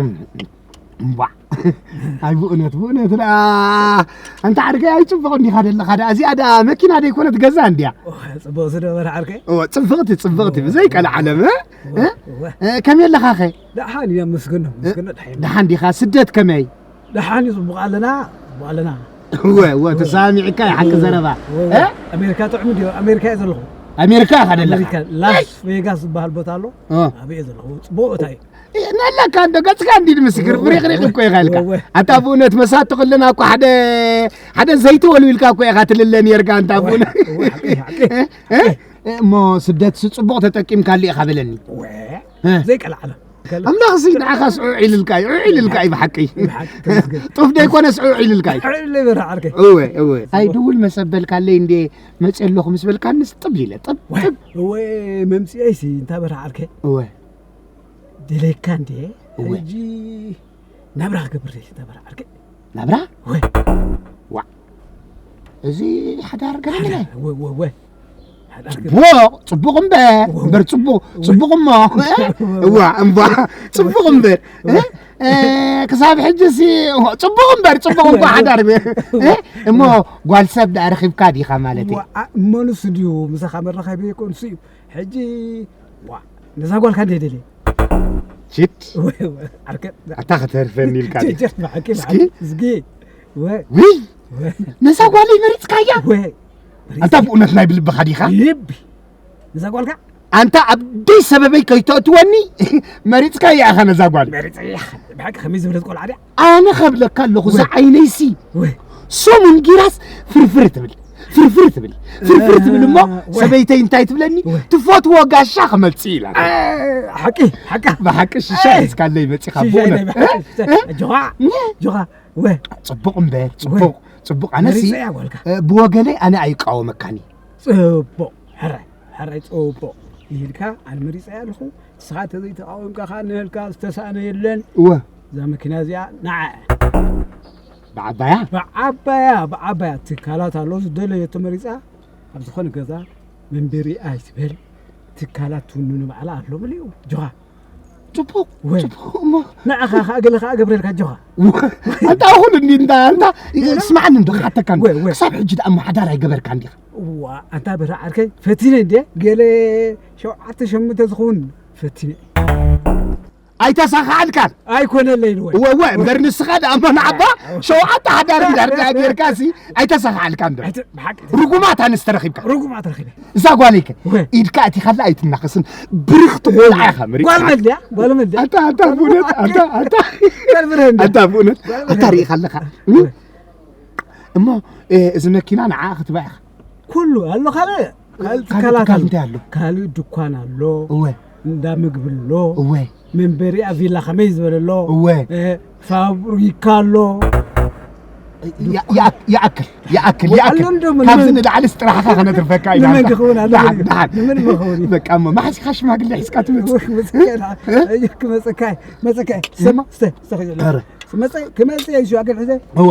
እምቧ። ኣይ ብእውነት ብእውነት ደኣ ኣንታ ዓርከይ ኣይፅቡቕ እንዲኻ ደለኻ ደኣ እዚኣ ደኣ መኪና ደይኮነት ገዛ እንድያ። ጽቡቕ ዝነበረ ዓርከይ። እወ ጽብቕቲ ጽብቕቲ ብዘይ ቀልዓለም እ? እ? እ፣ ከመይ ኣለኻ ኸ? ደሓን እየ መስገኖ መስገኖ ደሓን። ደሓን ዲኻ ስደት ከመይ? ደሓን እዩ ጽቡቕ ኣለና ጽቡቕ ኣለና። እወ እወ ተሰማሚዕካ እዩ ሓቂ ዘረባ። እወ፣ እወ። እ? ኣሜሪካ ጥዑም ድዩ ኣሜሪካ እየ ዘለኹ። ኣሜሪካ ኢኻ ደለኻ? ኣሜሪካ ላስ ቬጋስ ዝበሃል ቦታ ኣሎ። እ። ኣብየ ዘለኹ ጽቡቕ ቦታ እዩ። ነለካ እንዶ ገጽካ እንዲድ ምስክር ቁሪቕሪቕ እኮ ኢኻ ኢልካ። ኣታ ብእውነት መሳቲ ክልና እኮ ሓደ ሓደ ዘይቲ ወልዊልካ እኮ ኢኻ ትልለ ነርካ ኣንታ ብእውነት። እሞ ስደትሲ ጽቡቕ ተጠቂምካሉ ኢኻ በለኒ። ዘይቀልዓለ ኣምላኽ ሲ ንዓኻ ስዑዕ ኢልልካ እዩ ዑዕ ኢልልካ እዩ ብሓቂ። ጡፍ ደይኮነ ስዑዕ ኢልልካ እዩ። እወ እወ ኣይድውል መሰበልካለይ እንዴ መፅእ ኣለኹ ምስ በልካንስ ጥብ ኢለ ጥብ ጥብ። እወ መምፅኤ ሲ እንታይ በርሃ ዓርከይ። እወ ደለካ እንዴ ሕጂ ናብራ ክገብር ደሊ ናብራ ዓርከይ። ናብራ ወ ዋ እዚ ሓዳር ገለ ገለ ወ ወ ወ ጽቡቕ ጽቡቕ እምበር እምበር ጽቡቕ ጽቡቕ እሞ እዋ እምባ ጽቡቕ እምበር እ? እ፣ ክሳብ ሕጂ ሲ ጽቡቕ እምበር ጽቡቕ እንኳ ሓዳር እ? እሞ ጓል ሰብ ደኣ ረኺብካ ዲኻ ማለት እዩ። እሞ ንሱ ድዩ ምሳኻ መራኸቢ ይኮን ሱ እዩ ሕጂ ዋ ነዛ ጓልካ እንደ ደልየ ሽት ኣታ ከተርፈኒ ኢልካ ዲኻ? እስኪ እስኪ ነዛ ጓለይ መሪፅካያ? ኣንታ ብእውነት ናይ ብልብኻ ዲኻ? ልቢ ነዛ ጓልካ ኣንታ ኣብ ደይ ሰበበይ ከይተእትወኒ መሪፅካያ ኢኻ ነዛ ጓል። መሪፀያ ብሓቂ ከመይ ዝበለት ቆልዓ ድያ? ኣነ ከብለካ ኣለኹ እዛ ዓይነይሲ ሰሙን ጊራስ ፍርፍር ትብል ፍርፍር ትብል ፍርፍር ትብል እሞ ሰበይተይ እንታይ ትብለኒ ትፈትዎ ጋሻ ክመልፅ ኢላ ሓቂ ሓቃ ብሓቂ ሽሻ ሒዝካለይ መፂኻ ብእውነት ጆኻ ጆኻ ወ ፅቡቕ እምበር ፅቡቕ ፅቡቕ ኣነሲ ብወገነይ ኣነ ኣይቃወመካኒ። ፅቡቕ ሕራይ ሕራይ ፅቡቕ ኢልካ ኣነ መሪፀያ ኣለኹ። ንስኻ እንተዘይተቃወምካ ከዓ ንህልካ ዝተሳእነ የለን። እወ እዛ መኪና እዚኣ ንዓ ብዓባያ ብዓባያ ብዓባያ ትካላት ኣሎ ዝደለዮ ተመሪፃ ኣብ ዝኾነ ገዛ መንበሪ ኣይትበል። ትካላት ትውንኑ ባዕላ ኣሎ ምልኡ ጆኻ ጽቡቕ ወይ ጽቡቕ እሞ ንዓኻ ከዓ ገለ ከዓ ገብረልካ ጆኻ ኣንታ ኣኹል እንዲ እንዳ ኣንታ ስማዕኒ እንዶ ክሓተካ ክሳብ ሕጂ ደኣ እሞ ሓዳር ኣይገበርካ እንዲኻ እዋ ኣንታ በራ ዓርከይ ፈቲነ እንደ ገለ ሸውዓተ ሸምንተ ዝኸውን ፈቲነ ኣይተሳኻዓልካን ኣይኮነለይ ንወይ እወ እወ እምበር ንስኻ ደኣ እሞ ንዓባ ሸውዓተ ሓዳር እንዳርዳ ጌርካ ሲ ኣይተሳኻዓልካን ዶ ብሓቂ ርጉማት ኣንስተ ረኺብካ ርጉማት ረኺበ እዛ ጓለይከ ኢድካ ኣቲኻላ ኣይትናኸስን ብርኽቲ ቆልዓ ኢኻ ምሪ ጓል መልድያ ጓል መልድያ ኣታ ኣታ ቡነት ኣታ ኣታ ኣታ ቡነት ኣታ ሪኢኻ ኣለኻ እሞ እዚ መኪና ንዓ ክትባዕ ኢኻ ኩሉ ኣሎ ካልእ ካልእ ትካላት ኣሎ እንታይ ኣሎ ካልእ ድኳን ኣሎ እወ እንዳ ምግቢ ኣሎ እወ መንበሪ ኣቪላ ከመይ ዝበለ ኣሎ እወ ፋብሪካ ኣሎ ይኣክል ይኣክል ይኣክል ካብዚ ንላዕሊ ስጥራሕኻ ከነትርፈካ ኢና ንመን ክኸውን ኣለኒ ንመን መኸውን እዩ በቃ እሞ ማሕሲኻ ሽማግለ ሒዝካ ትመጽእ ክመጽካ ክመጽካ ስማ ስተ ስተ ክመጽእ ክመጽእ እዩ ሽማግለ ሒዘ እወ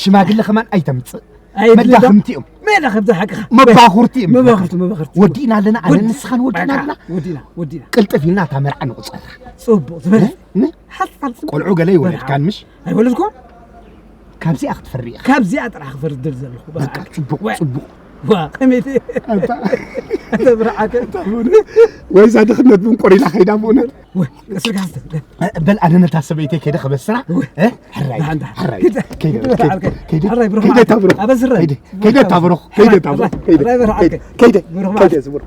ሽማግለ ከማን ኣይተምጽእ መዳኽምቲ እዮም መዳኽምቲ ሓቅኻ መባኹርቲ እዮም መባኹርቲ መባኹርቲ ወዲእና ኣለና ኣነ ንስኻን ወዲእና ኣለና ወዲእና ወዲእና ቅልጥፍ ኢልና እታ መርዓ ንቁጸራ ጽቡቕ ዝበለ ቆልዑ ገለ ይወለድካን ምሽ ኣይወለድኩም ካብዚኣ ክትፈሪ ኢኻ ካብዚኣ ጥራሕ ክፈርድል ዘለኹ በቃ ጽቡቕ ጽቡቕ ዋ ከመይ ተብርዓከ ወይዛ ድኽነት ብንቆር ኢላ ከይዳ ብእውነት በል ኣነ ነታ ሰበይተይ ከይደ ከበስራ ሕራይ ሕራይ ከይደ ታብሮ ከይደ ታብሮ ከይደ ታብሮ ከይደ ከይደ ዝብሮ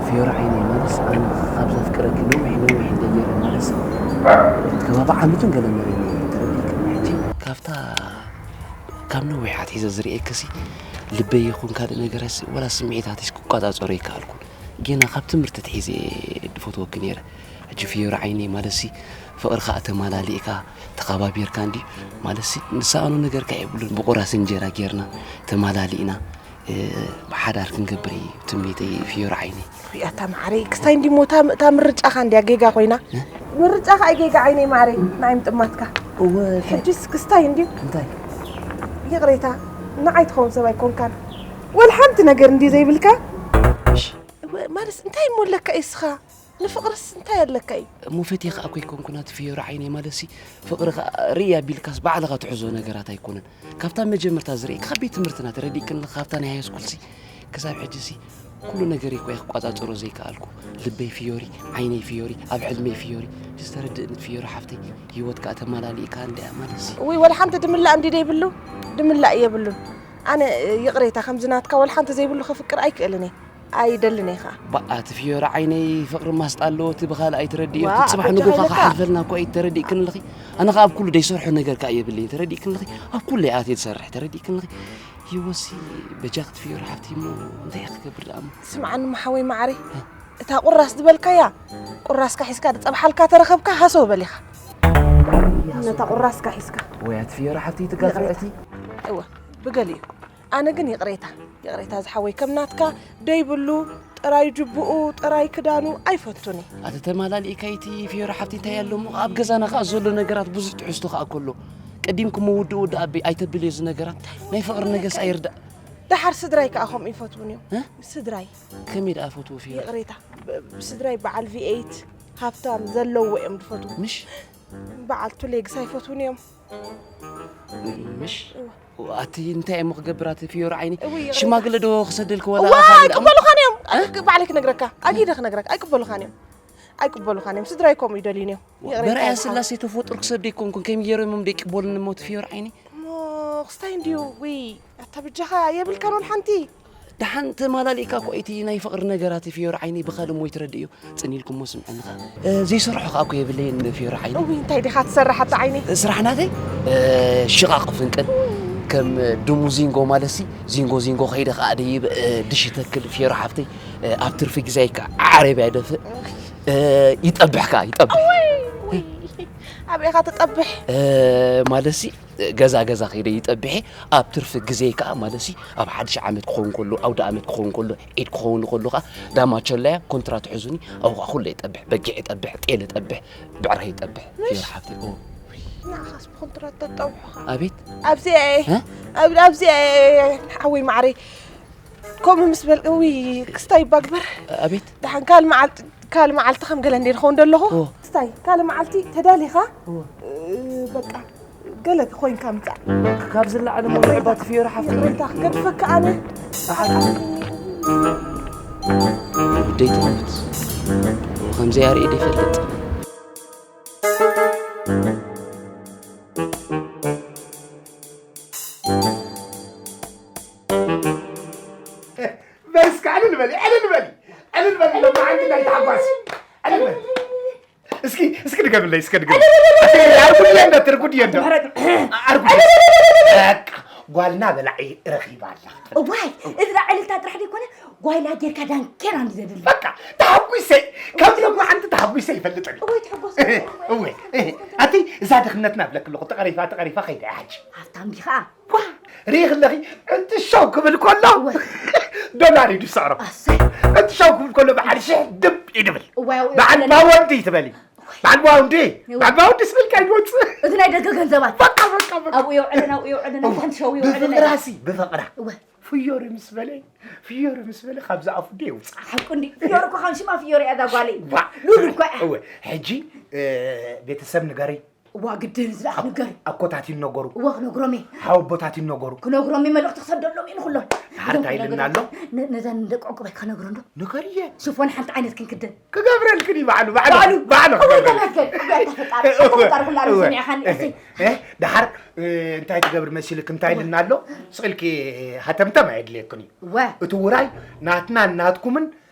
ፊዮራ ዓይነይ ማለትስ ኣነ ካብ ዘፍቅረኪ ነዊሕ ነዊሕ እንደ ገይረ ማለትስ ከባቢ ዓመትን ገለ መለ ተረዲእክኒ ሕጂ ካብታ ካብ ነዊሕ ኣትሒዘ ዝርእየኪሲ ልበይ ይኹን ካልእ ነገረስ ወላ ስምዒታትስ ክቆጻጸሮ ኣይከኣልኩን። ጌና ካብ ትምህርቲ ኣትሒዘ እየ ድፈትወኪ ነይረ። ሕጂ ፍዮሪ ዓይነይ ማለትሲ ፍቕርኻ ተማላሊእካ ተኸባቢርካ እንድዩ ማለትሲ ንሳኣኑ ነገርካ የብሉን። ብቑራስ እንጀራ ጌርና ተማላሊእና እ፣ ብሓዳር ክንገብር እዩ ትምኒተይ ፍዮሪ ዓይነይ። ውይ ኣታ ማዓረይ ክስታይ እንዲ ሞ እታ እታ ምርጫኻ እንድያ ጌጋ ኮይና። እ? ምርጫኻ ኣይ ጌጋ ዓይነይ ማዓረይ ናይ ምጥማትካ። እወ፣ እንታይ? ሕጅስ ክስታይ እንድዩ። እንታይ? ይቕሬታ ንዓይ ትኸውን ሰብ ኣይኮንካን። ወላ ሓንቲ ነገር እንድዩ ዘይብልካ። እሺ። እወ፣ ማለትስ እንታይ እሞ ኣለካ እዩ እስኻ? ንፍቕርስ እንታይ ኣለካ እዩ? እሞ ፈትየ ከኣ እኮ ኣይኮንኩን ኣቲ ፍዮሪ ዓይነይ፣ ማለትሲ ፍቕሪ ከኣ ርእይ ኣቢልካስ ባዕልኻ ትሕዞ ነገራት ኣይኮነን። ካብታ መጀመርታ ዝርእየካ ካብ ቤት ትምህርትና ተረዲእክኒ ኣለኺ፣ ካብታ ናይ ሃይስኩልሲ ክሳብ ሕጂሲ ኩሉ ነገረይ እኮ እየ ክቋጻጸሮ ዘይከኣልኩ። ልበይ ፍዮሪ፣ ዓይነይ ፍዮሪ፣ ኣብ ሕልመይ ፍዮሪ። ዝተረድእኒ ፍዮሪ ሓፍተይ፣ ህይወት ከኣ ተማላሊእካ እንድያ ማለትሲ። ውይ ወላ ሓንቲ ድምላእ እንዲ ደይብሉ ድምላእ የብሉን። ኣነ ይቕሬታ ከምዚ ናትካ ወላ ሓንቲ ዘይብሉ ከፍቅር ኣይክእልን እየ። ኣይደልን እየ ኸኣ። ባእ ኣቲ ፍዮሪ ዓይነይ ፍቕሪ ማስጣ ኣለዎ እቲ ብኻልእ ኣይትረድእዮ። ዋእ፣ እቲ ጽባሕ በጃኻ ንጎኻ ኢለካ። ክሓልፈልና እኮ እዩ ተረዲእክኒ ኣለኺ። ኣነ ኸኣ ኣብ ኩሉ ደይሰርሖ ነገር ከኣ የብለይን ተረዲእክኒ ኣለኺ። ኣብ ኩሉ እየ ኣትየ ዝሰርሕ ተረዲእክኒ ኣለኺ። ህይወትሲ በጃኺ እቲ ፍዮሪ ሓፍተይ እሞ እንታይ እየ ክገብር ደኣ እሞ? ስምዓኒ እሞ ሓወይ መዓረይ። እ? እታ ቁራስ ዝበልካያ ቁራስካ ሒዝካ ዝጸብሓልካ ተረኸብካ ሃሰው በል ኢኻ። ነታ ቁራስካ ሒዝካ። ወይ ኣቲ ፍዮሪ ሓፍተይ ትጋፍዕ ይቕሬታ። እቲ። እወ፣ ብገሊኡ። ኣነ ግን ይቕሬታ፣ ይቕሬታ ዝሓወይ ከም ናትካ ደይብሉ ጥራይ ጅቡኡ ጥራይ ክዳኑ ኣይፈቱን እየ። ኣቲ ተማላሊእካይ እቲ ፍዮሪ ሓፍተይ እንታይ ኣሎ እሞ ኣብ ገዛና ከኣ ዘሎ ነገራት ብዙሕ ትሕዝቶ ከኣ እኮ ኣሎ። ቀዲምኩሞ ውድእ ውድእ ኣቢ ኣይተብልዮ እዚ ነገራት። ናይ ፍቕሪ ነገርስ ኣይርዳእ። ደሓር ስድራይ ከኣ ከምኡ ይፈትዉን እዮም። እ? ስድራይ። ከመይ ደኣ ፈትዎ ፍዮሪ? ይቕሬታ፣ ብ-፣ ስድራይ በዓል ቪ ኤይት ሃብታም ዘለዎ እዮም ዝፈትዉ። ምሽ? በዓል ቱ ሌግስ ኣይፈትዉን እዮም። ምሽ? እወ። ኣቲ እንታይ እሞ ክገብር ኣቲ ፍዮሪ ዓይነይ? እውይ፣ ይቕሬታ። ሽማግለ ዶ ክሰደልኪ ወላ እዋ፣ ካልእ ደኣ እሞ? ኣይቅበሉኻን እዮም። እ? ኣይ-፣ ባዕለይ ክነግረካ። ኣጊደ ክነግረካ። ኣይቅበሉኻን እዮም። ኣይቅበሉኻን እዮም። ስድራይ ከምኡ ይደልዩን እዮም። ይቕሬታ በርኣያ ይብልካ። ስላሴ ተፈጥሮ ክሰዶ ኣይኮንኩን። ከመይ ገይሮም እዮም ደይቅበሉኒ እሞ እቲ ፍዮሪ ዓይነይ? እሞ ክስታይ እንድዩ። ውይ፣ ኣታ ብጃኻ የብልካን ወላ ሓንቲ። ደሓን ተማላሊእካ እኮ እቲ ናይ ፍቕሪ ነገራት ፍዮሪ ዓይነይ ብኻልእ እሞ ኣይትረድእዮ። ጽን ኢልኩሞ ስምዕኒ ኸኣ። እ፣ ዘይሰርሖ ኸኣ እኮ የብለይን ፍዮሪ ዓይነይ። እውይ፣ እንታይ ዲኻ ትሰርሕ ኣታ ዓይነይ? ስራሕ ናተይ፣ እ፣ ሽቓቕ ፍንቅል። ከም ድሙ ዚንጎ ማለትሲ፣ ዚንጎ ዚንጎ ከይደ ኸኣ ደይብ፣ እ፣ ድሽ ይተክል ፍዮሪ ሓፍተይ። እ፣ ኣብ ትርፊ ግዜይ ከኣ ዓረብያ ይደፍእ። እ፣ ይጠብሕ ከኣ፣ ይጠብሕ። እውይ፣ እውይ። ኣበይ ኢኻ ትጠብሕ? እ፣ ማለትሲ፣ ገዛ ገዛ ከይደ ይጠብሐ፣ ኣብ ትርፊ ግዜ ከኣ ማለትሲ ኣብ ሓድሽ ዓመት ክኸውን ከሎ፣ ኣውደ ኣመት ክኸውን ከሎ፣ ዒድ ክኸውን ከሎ ከኣ ዳማቸላያ ኮንትራት ሕዙኒ፣ ኣብኡ ከኣ ኩሉ ይጠብሕ፣ በጊዕ ይጠብሕ፣ ጤል ይጠብሕ፣ ብዕራይ ይጠብሕ። ምሽ? ፍዮሪ ሓፍተይ፣ ኦ። ንዓኻስ ብኮንትራት ተጣብሑኻ? ኣቤት? ኣብዚኣ እየ፣ እ? ኣብ-፣ ኣብዚኣ እየ፣ ሓወይ ማዕረይ። ከምኡ ምስ በል-፣ እውይ፣ ክስታይ እባ ግበር። ኣቤት? ደሓን ካልእ መዓልቲ፣ ካልእ መዓልቲ ከም ገለ እንደ ዝኸውን ዘለኹ። ኦ። ክስታይ፣ ካልእ መዓልቲ ተዳሊኻ፣ ኦ። እ፣ በቃ፣ ገለ ኮይንካ ምጻእ። ካብ ዝለዓለ እሞ ንዕባ ትፍዮሪ ሓፍተይ። ይቕሬታ ክገድፈካ ኣነ። ኣሓ። ግደይ ትሞት። ከምዚ ኣርእየ ዶ ይፈልጥ? በል እስከ ዕልል በሊ፣ ዕልል በሊ፣ ዕልል በሊ፣ ሎማዓንቲ ናይ ታሕጓስ። ዕልል በሊ። እስኪ፣ እስኪ ድገምለይ፣ እስኪ ድገም። ኣርጉድየ እንደ፣ ትርጉድየ እንደ። ምሕረት። ኣርጉድየ። በቃ፣ ጓልና በላዒ ረኺባ ኣላ። እዋይ፣ እዚ ደኣ ዕልልታ ጥራሕ ዘይኮነ፣ ጓይላ ጌርካ ዳንኬራ እንዲ ዘድሊ። በቃ፣ ተሓጒሰ፣ ካብ ሎማዓንቲ ተሓጒሰ ይፈልጥ። እወይ፣ ትሕጎስ። እወ፣ ኣቲ፣ እዛ ድኽነትና ብለክ ኣለኹ፣ ተቐሪፋ፣ ተቐሪፋ ከይዳ እያ ሕጂ። ሃብታም ዲኻ? ዋ፣ ርኢኽ ኣለኺ፣ እቲ ሸው ክብል ከሎ፣ እወ። ዶላር እዩ ዝስዕሮ። ኣሰይ። እቲ ሸው ክብል ከሎ፣ በዓል ሽሕ ድብ እዩ ድብል። እዋይ፣ እዋይ፣ በዓል እዋይ። ባወንዲ ትበሊ። በዓል ባወንዲ፣ እወ። በዓል ባወንዲ ስብልካ ይወፅእ። እቲ ናይ ደገ ገንዘባት። በቃ፣ በቃ፣ በቃ። ኣብኡ የውዕለን፣ ኣብኡ የውዕለን፣ እወ። ሓንቲ ሸው የውዕለን። ብፍቕራሲ፣ ብፍቕራ። እወ። ፍዮሪ ምስ በለ፣ ፍዮሪ ምስ በለ፣ ካብዚ ኣፉ ዶ የውፅኣ። ሓቁ እንዲ፣ ፍዮሪ እኮ ካብ ሽማ ፍዮሪ እያ እዛ ጓለይ። ዋ። ሉል እኮ እያ። እወ፣ ሕጂ፣ እ፣ ቤተሰብ ንገሪ። እዋ፣ ግድን እዚ ደኣ ኣኮ-፣ ክንገር። ኣኮታት ይነገሩ። እዋ፣ ክነግሮም እየ። ሓወቦታት ይነገሩ። ክነግሮም እየ፣ መልእኽቲ ክሰደሎም እየ ንኹሎም። ሓር እንታይ ክነግሮም። ኢልና ኣሎ? ነ-፣ ነዘን ደቂ ዕቁባት ክነግሮም ዶ? ንገርየን። ሽፎን ሓንቲ ዓይነት ክንክደን። ክገብረልክን እዩ ባዕሉ፣ ባዕሉ፣ ባዕሉ። ባዕሉ እወ፣ ክገብረልክን። ተመስገን። እወ፣ ኣታ ፈጣሪ። ኣታ እወ፣ ፈጣሪ ኩሉ ኣርእዩ እወ። ሰሚዕኻኒ። እህ፣ እሰይ። እህ፣ ደሓር፣ እ፣ እንታይ ትገብር መሲልክ? እንታይ እወ። ኢልና ኣሎ? ስቕ ኢልኪ ሃተምተም ኣየድልየክን እዩ። እወ። እቲ ውራይ ናትናን ናትኩምን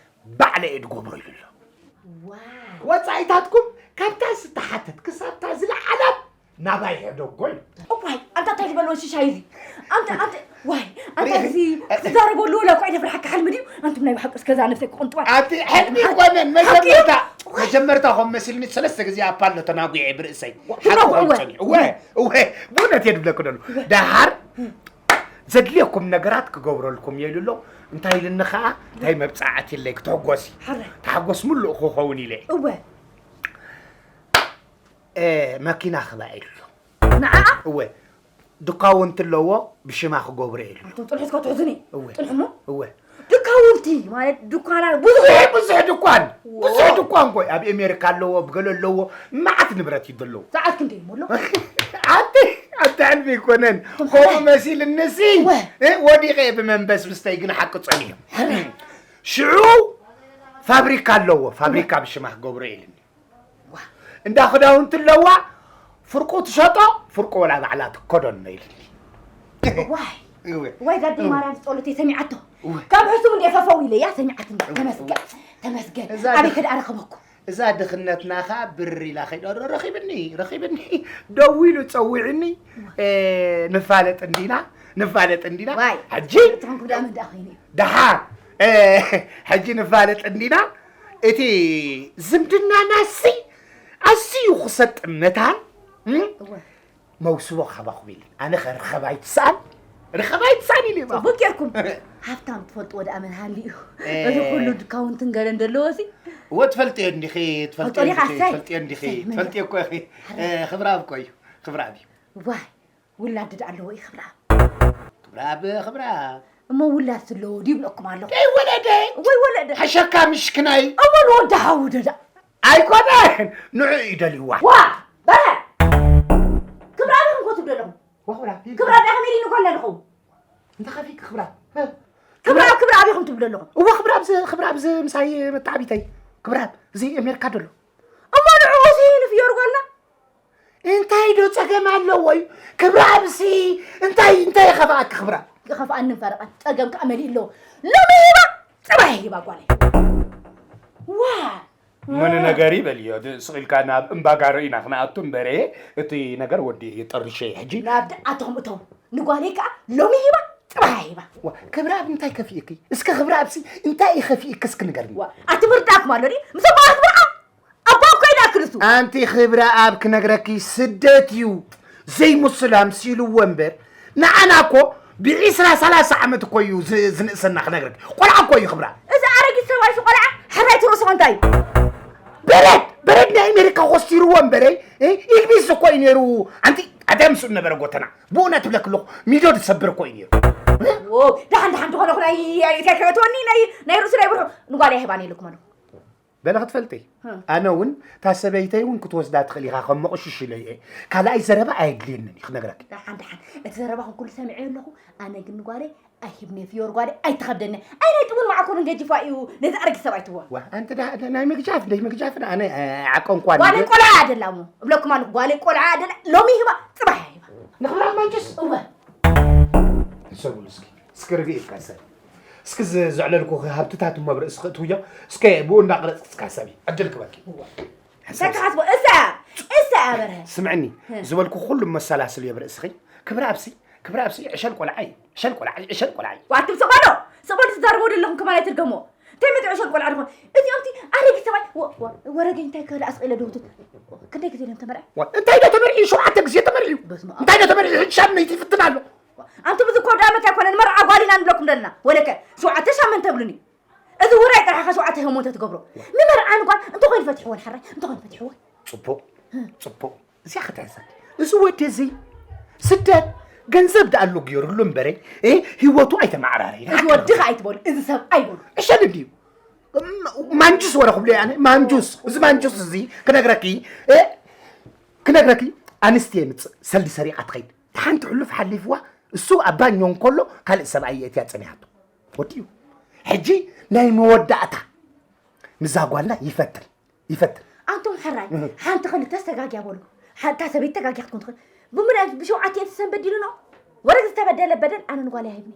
ባዕለ እየ ድገብሮ ኢሉ ኣሎ። ዋው። ወጻኢታትኩም ካብታ ዝተሓተት ክሳብታ ዝለዓለት ናባይ ሕደጎ ኢሉ። እዋይ ኣንታ እንታይ ዝበሎ ሽሻይ እዚ ኣንታ ኣንታ ዋይ ኣንታ እዚ ክትዛረበሉ ወላ እኳ ይደፍርሓካ ሕልሚ ድዩ ኣንቱም ናይ ብሓቂ እስከዛ ነብሰይ ክቕንጥዋ ኣቲ ሕልሚ ይኮነን መጀመርታ መጀመርታ ከም መሲልኒ ሰለስተ ግዜ ኣፓሎ ተናጒዐ ብርእሰይ ሓቂ ክኾን ጸኒሑ እወ እወ ብእውነት እየ ድብለኩ ደሉ ደሓር ዘድልየኩም ነገራት ክገብረልኩም እየ ኢሉ ኣሎ እንታይ ኢልኒ ከዓ እንታይ መብፃዕቲ ኣለይ ክትሕጎሲ ተሓጎስ ምሉእ ክኸውን ኢለ እወ እ መኪና ክባኤሉ ንዓ እወ ድካውንቲ ኣለዎ ብሽማ ክገብሮ ኢሉ ኣቶም ጥልሑ እስከ ትሕዙኒ እወ ጥልሑ እሞ እወ ድካውንቲ ማለት ድኳና ብዙሕ ብዙሕ ድኳን ብዙሕ ድኳን ኮይ ኣብ ኤሜሪካ ኣለዎ ብገለ ኣለዎ መዓት ንብረት እዩ ዘለዎ ሰዓት ክንደይ እሞ ኣሎ ኣቲ ኣቲ ዕልቢ ይኮነን ከምኡ መሲልንሲ እወ እ ወዲቐ ብመንበስ ምስተይ ግን ሓቂ ጸኒሑ ሕረ ሽዑ ፋብሪካ ኣለዎ ፋብሪካ ብሽማ ክገብሮ ኢልኒ እንዳ ክዳውንቲ ኣለዋ ፍርቁ ትሸጦ ፍርቁ ወላ ባዕላ ትከደኖ ኢልኒ ዋይ እወ ዋይ ጋዲ ማርያም ጸሎተይ ሰሚዓቶ እወ ካብ ሕሱም እንደ ፈፈው ኢለያ ሰሚዓትኒ ተመስገን ተመስገን እዛ ኣበይ ድኽ- ከድኣ ረኸበኩ እዛ ድኽነትና ኸዓ ብር ኢላ ኸይዳ ረኺብኒ ረኺብኒ ደዊሉ ጸዊዕኒ እ፣ ንፋለጥ እንዲና ንፋለጥ እንዲና ዋይ ሕጂ እቶም ክብዳ ምን ደኣ ኸይኑ እዩ ደሓር እ፣ ሕጂ ንፋለጥ እንዲና እቲ ዝምድናና ሲ ኣዝዩ ክሰጥም መታን እም? እወ መውስቦ ካባኹም ኢለ ኣነ ኸ ርኸብ ኣይትስኣን ርኸብ ኣይትስኣን ኢለ ባኹም ጽቡቅ ጌርኩም ሃብታም ትፈልጥዎ ደኣ መን ሃልዩ እ። እዚ ኩሉ ድካውንትን ገለን ዘለዎ ሲ እወ ትፈልጥዮ እንዲኺ ትፈልጥዮ ፈልጦ ዲኻ? እንዲኺ ሳይ። ትፈልጥዮ እንዲኺ ሳይ፣ መን ትፈልጥዮ እኮ ኢኺ እ፣ ኽብራብ እኮ እዩ ኽብራብ እዩ ዋይ ውላድ ደኣ ኣለዎ እዩ ክብራ ኽብራብ ኽብራብ እሞ ውላድ ስለዎ ድዩ ይብለኩም ኣለኹ ከይወለደ ወይ ወለደ ሓሸካ ምሽክናይ እሞ ንወዲ ሃውደ ደኣ ኣይኮነን ንዑ እዩ ደልይዋ ዋ በረ ክብራ ኣበይ ኮን ትብሉ ኣለኹም ዋኹላ ክብራ ኣበይ ከመይ ኢሉ ይኮን ኣለኹም እንተ ከፊ ክብራ ክብራ ክብራ ኣበይ ኮን ትብሉ ኣለኹም እዋ ክብራ ኣብዚ ክብራ ኣብዚ ምሳይ መተዓቢተይ ክብራ እዚ ኣሜሪካ ደሎ እሞ ንዕኡ ሲ ንፍዮር ጓልና እንታይ ዶ ጸገም ኣለዎ እዩ ክብራ ኣብዚ እንታይ እንታይ ይኸፍኣኪ ክብራ ይኸፍኣኒ ፈረቐ ጸገም ከኣ መሊእ ኣለዎ ሎሚ ሂባ ጽባሕ ሂባ ጓለይ ዋ ምን ነገር ይበልዮ ስቕ ኢልካ ናብ እምባጋሮ ኢና ክንኣቱ እምበረ እቲ ነገር ወዲ ጠርሸ ሕጂ ናብ ደኣትኹም እቶም ንጓለይ ከዓ ሎሚ ሂባ ጽባሕ ሂባ ክብራ ኣብ እንታይ ከፊእኪ እስከ ክብራ ኣብዚ እንታይ እዩ ከፊእኪ እስኪ ንገርኒ ኣቲ ምርዳእኩም ኣሎ ድዩ ምስ ኣቦ ክትምርዖ ኣቦ እኮ ኢዳ ክልሱ ኣንቲ ክብረ ኣብ ክነግረኪ ስደት እዩ ዘይሙስላም ሲልዎ እምበር ንዓና እኮ ብዒስራ ሰላሳ ዓመት እኮ እዩ ዝ- ዝንእሰና ክነግረኪ ቆልዓ እኮ እዩ ክብራ እዚ ኣረጊት ሰብኣይ ሱ ቆልዓ ሕራይ ትርእሱ እንታይ እዩ በረድ በረድ ናይ ኣሜሪካ ኮስቲርዎ እምበረ ኢልቢስ እኮ እዩ ነይሩ ኣንቲ ኣዳም ስኡ ነበረ ጎተና ብእውነት ብለክ ኣለኹ ሚዶ ዝሰብር እኮ እዩ ነይሩ ዎ፣ ደሓን ደሓን ዝኾነ ኹና እንታይ ከበትወኒ ናይ ናይ ርእሱ ናይ ብርሑ ንጓል ይህባን ኢልኩም ኣለኹ በለ ክትፈልጢ ኣነ እውን እታ ሰበይተይ እውን ክትወስዳ ትኽእል ኢኻ ከም መቑሽሽ ኢለ እየ ካልኣይ ዘረባ ኣየድልየንን እዩ ክነግረኪ ደሓን ደሓን እቲ ዘረባኹም ኩሉ ሰሚዐ ኣለኹ ኣነ ግን ንጓለይ ኣይሂብኒ ፍዮር ጓለይ ኣይትኸብደኒ ኣይ ናይ ጥሙን ማዕኮርን ገጅፋ እዩ ነዚ ኣረጊት ሰብ ኣይትዋ ዋ ኣንቲ ዳ- ዳ- ናይ ምግጃፍ ደይ ምግጃፍ ዳ- ኣነ እ፣ ዓቀንኳ ጓለይ ቆልዓ ኣደላ እሞ እብለኩም ኣለኹ ጓለይ ቆልዓ ኣደላ ሎሚ ሂባ ፅባሕ ሂባ ንኽብራ ማንጭስ እወ ሕሰቡሉ እስኪ እስኪ ርግእ ኢልካ ሰብ እስኪ ዝ- ዘዕለልኩ ሃብትታት እሞ ብርእሲ ክእትውዮ እስከ ብኡ እንዳቕረፅካ ሰብ ዕድል ክበኪ እንታይ ክሓስቦ እሳ እሳ ኣበርሀ ስምዕኒ ዝበልኩ ኩሉ መሰላስል እዮ ብርእስኺ ክብረ ኣብሲ ክብረ ኣብሲ ዕሸል ቆልዓ እዩ ዕሸል ቆልዓ እዩ ዕሸል ቆልዓ እዩ ዋትም ሰባሎ ሰባሎ ትዛረቦ ዘለኹም ከማን ኣይትድገሞ እንታይ መትዑ ዕሸል ቆልዓ ድኾን እዚኦም እቲ ኣረጊት ሰባይ ወ- ወ- ወረገኝ እንታይ ክህል ኣስቂለ ድውትት ክንደይ ግዜ ኢሎም ተመርዐ ዋ፣ እንታይ ዶ ተመርዒ ሸውዓተ ግዜ ተመርዒ በስመ ኣብ። እንታይ ዶ ተመርዒ ሕጂ ሻምነይቲ ይፍትን ኣሎ ኣንቱም እዚ ኮ ዳመት ኣይኮነን መርዓ ጓል ኢና ንብለኩም ዘለና ወለከ ሸውዓተ ሻመን ተብሉኒ እዚ ውራይ ጥራሕ ከ ሸውዓተ ሸሞንተ ትገብሮ ንመርዓ ንጓል እንተኾይኑ ፈትሕወን ሕራይ እንተኾይኑ ፈትሕወን ጽቡቕ ጽቡቕ እዚኣ ክትሕሰብ እዚ ወዲ እዚ ስደት ገንዘብ ደኣ ኣሎ ገይሩሉ እምበረ እ፣ ህይወቱ ኣይተመዓራረየ እዚ ወዲ ከ ኣይትበሉ እዚ ሰብ ኣይበሉ ዕሸል እንድዩ ማንጁስ ወረ ክብሎ ኣነ ማንጁስ እዚ ማንጁስ እዚ ክነግረኪ እ፣ ክነግረኪ ኣንስቲ የምፅእ ሰልዲ ሰሪቓ ትኸይድ ሓንቲ ሕሉፍ ሓሊፍዋ እሱ ኣብ ባኞ እንከሎ ካልእ ሰብኣይ የእትያ ፀኒሃቶ ወዲኡ ሕጂ ናይ መወዳእታ ምዛ ጓልና ይፈትን ይፈትን ኣንቱም ሕራይ ሓንቲ ክልተ ዝተጋግያ በሉ ሓንታ ሰበይቲ ተጋግያ ክትኮን ትኽእል ብምልኣት ብሸውዓተ እቲ ሰንበዲሉ ነው ወረግ ዝተበደለ በደል ኣነ ንጓል ኣይህብኒ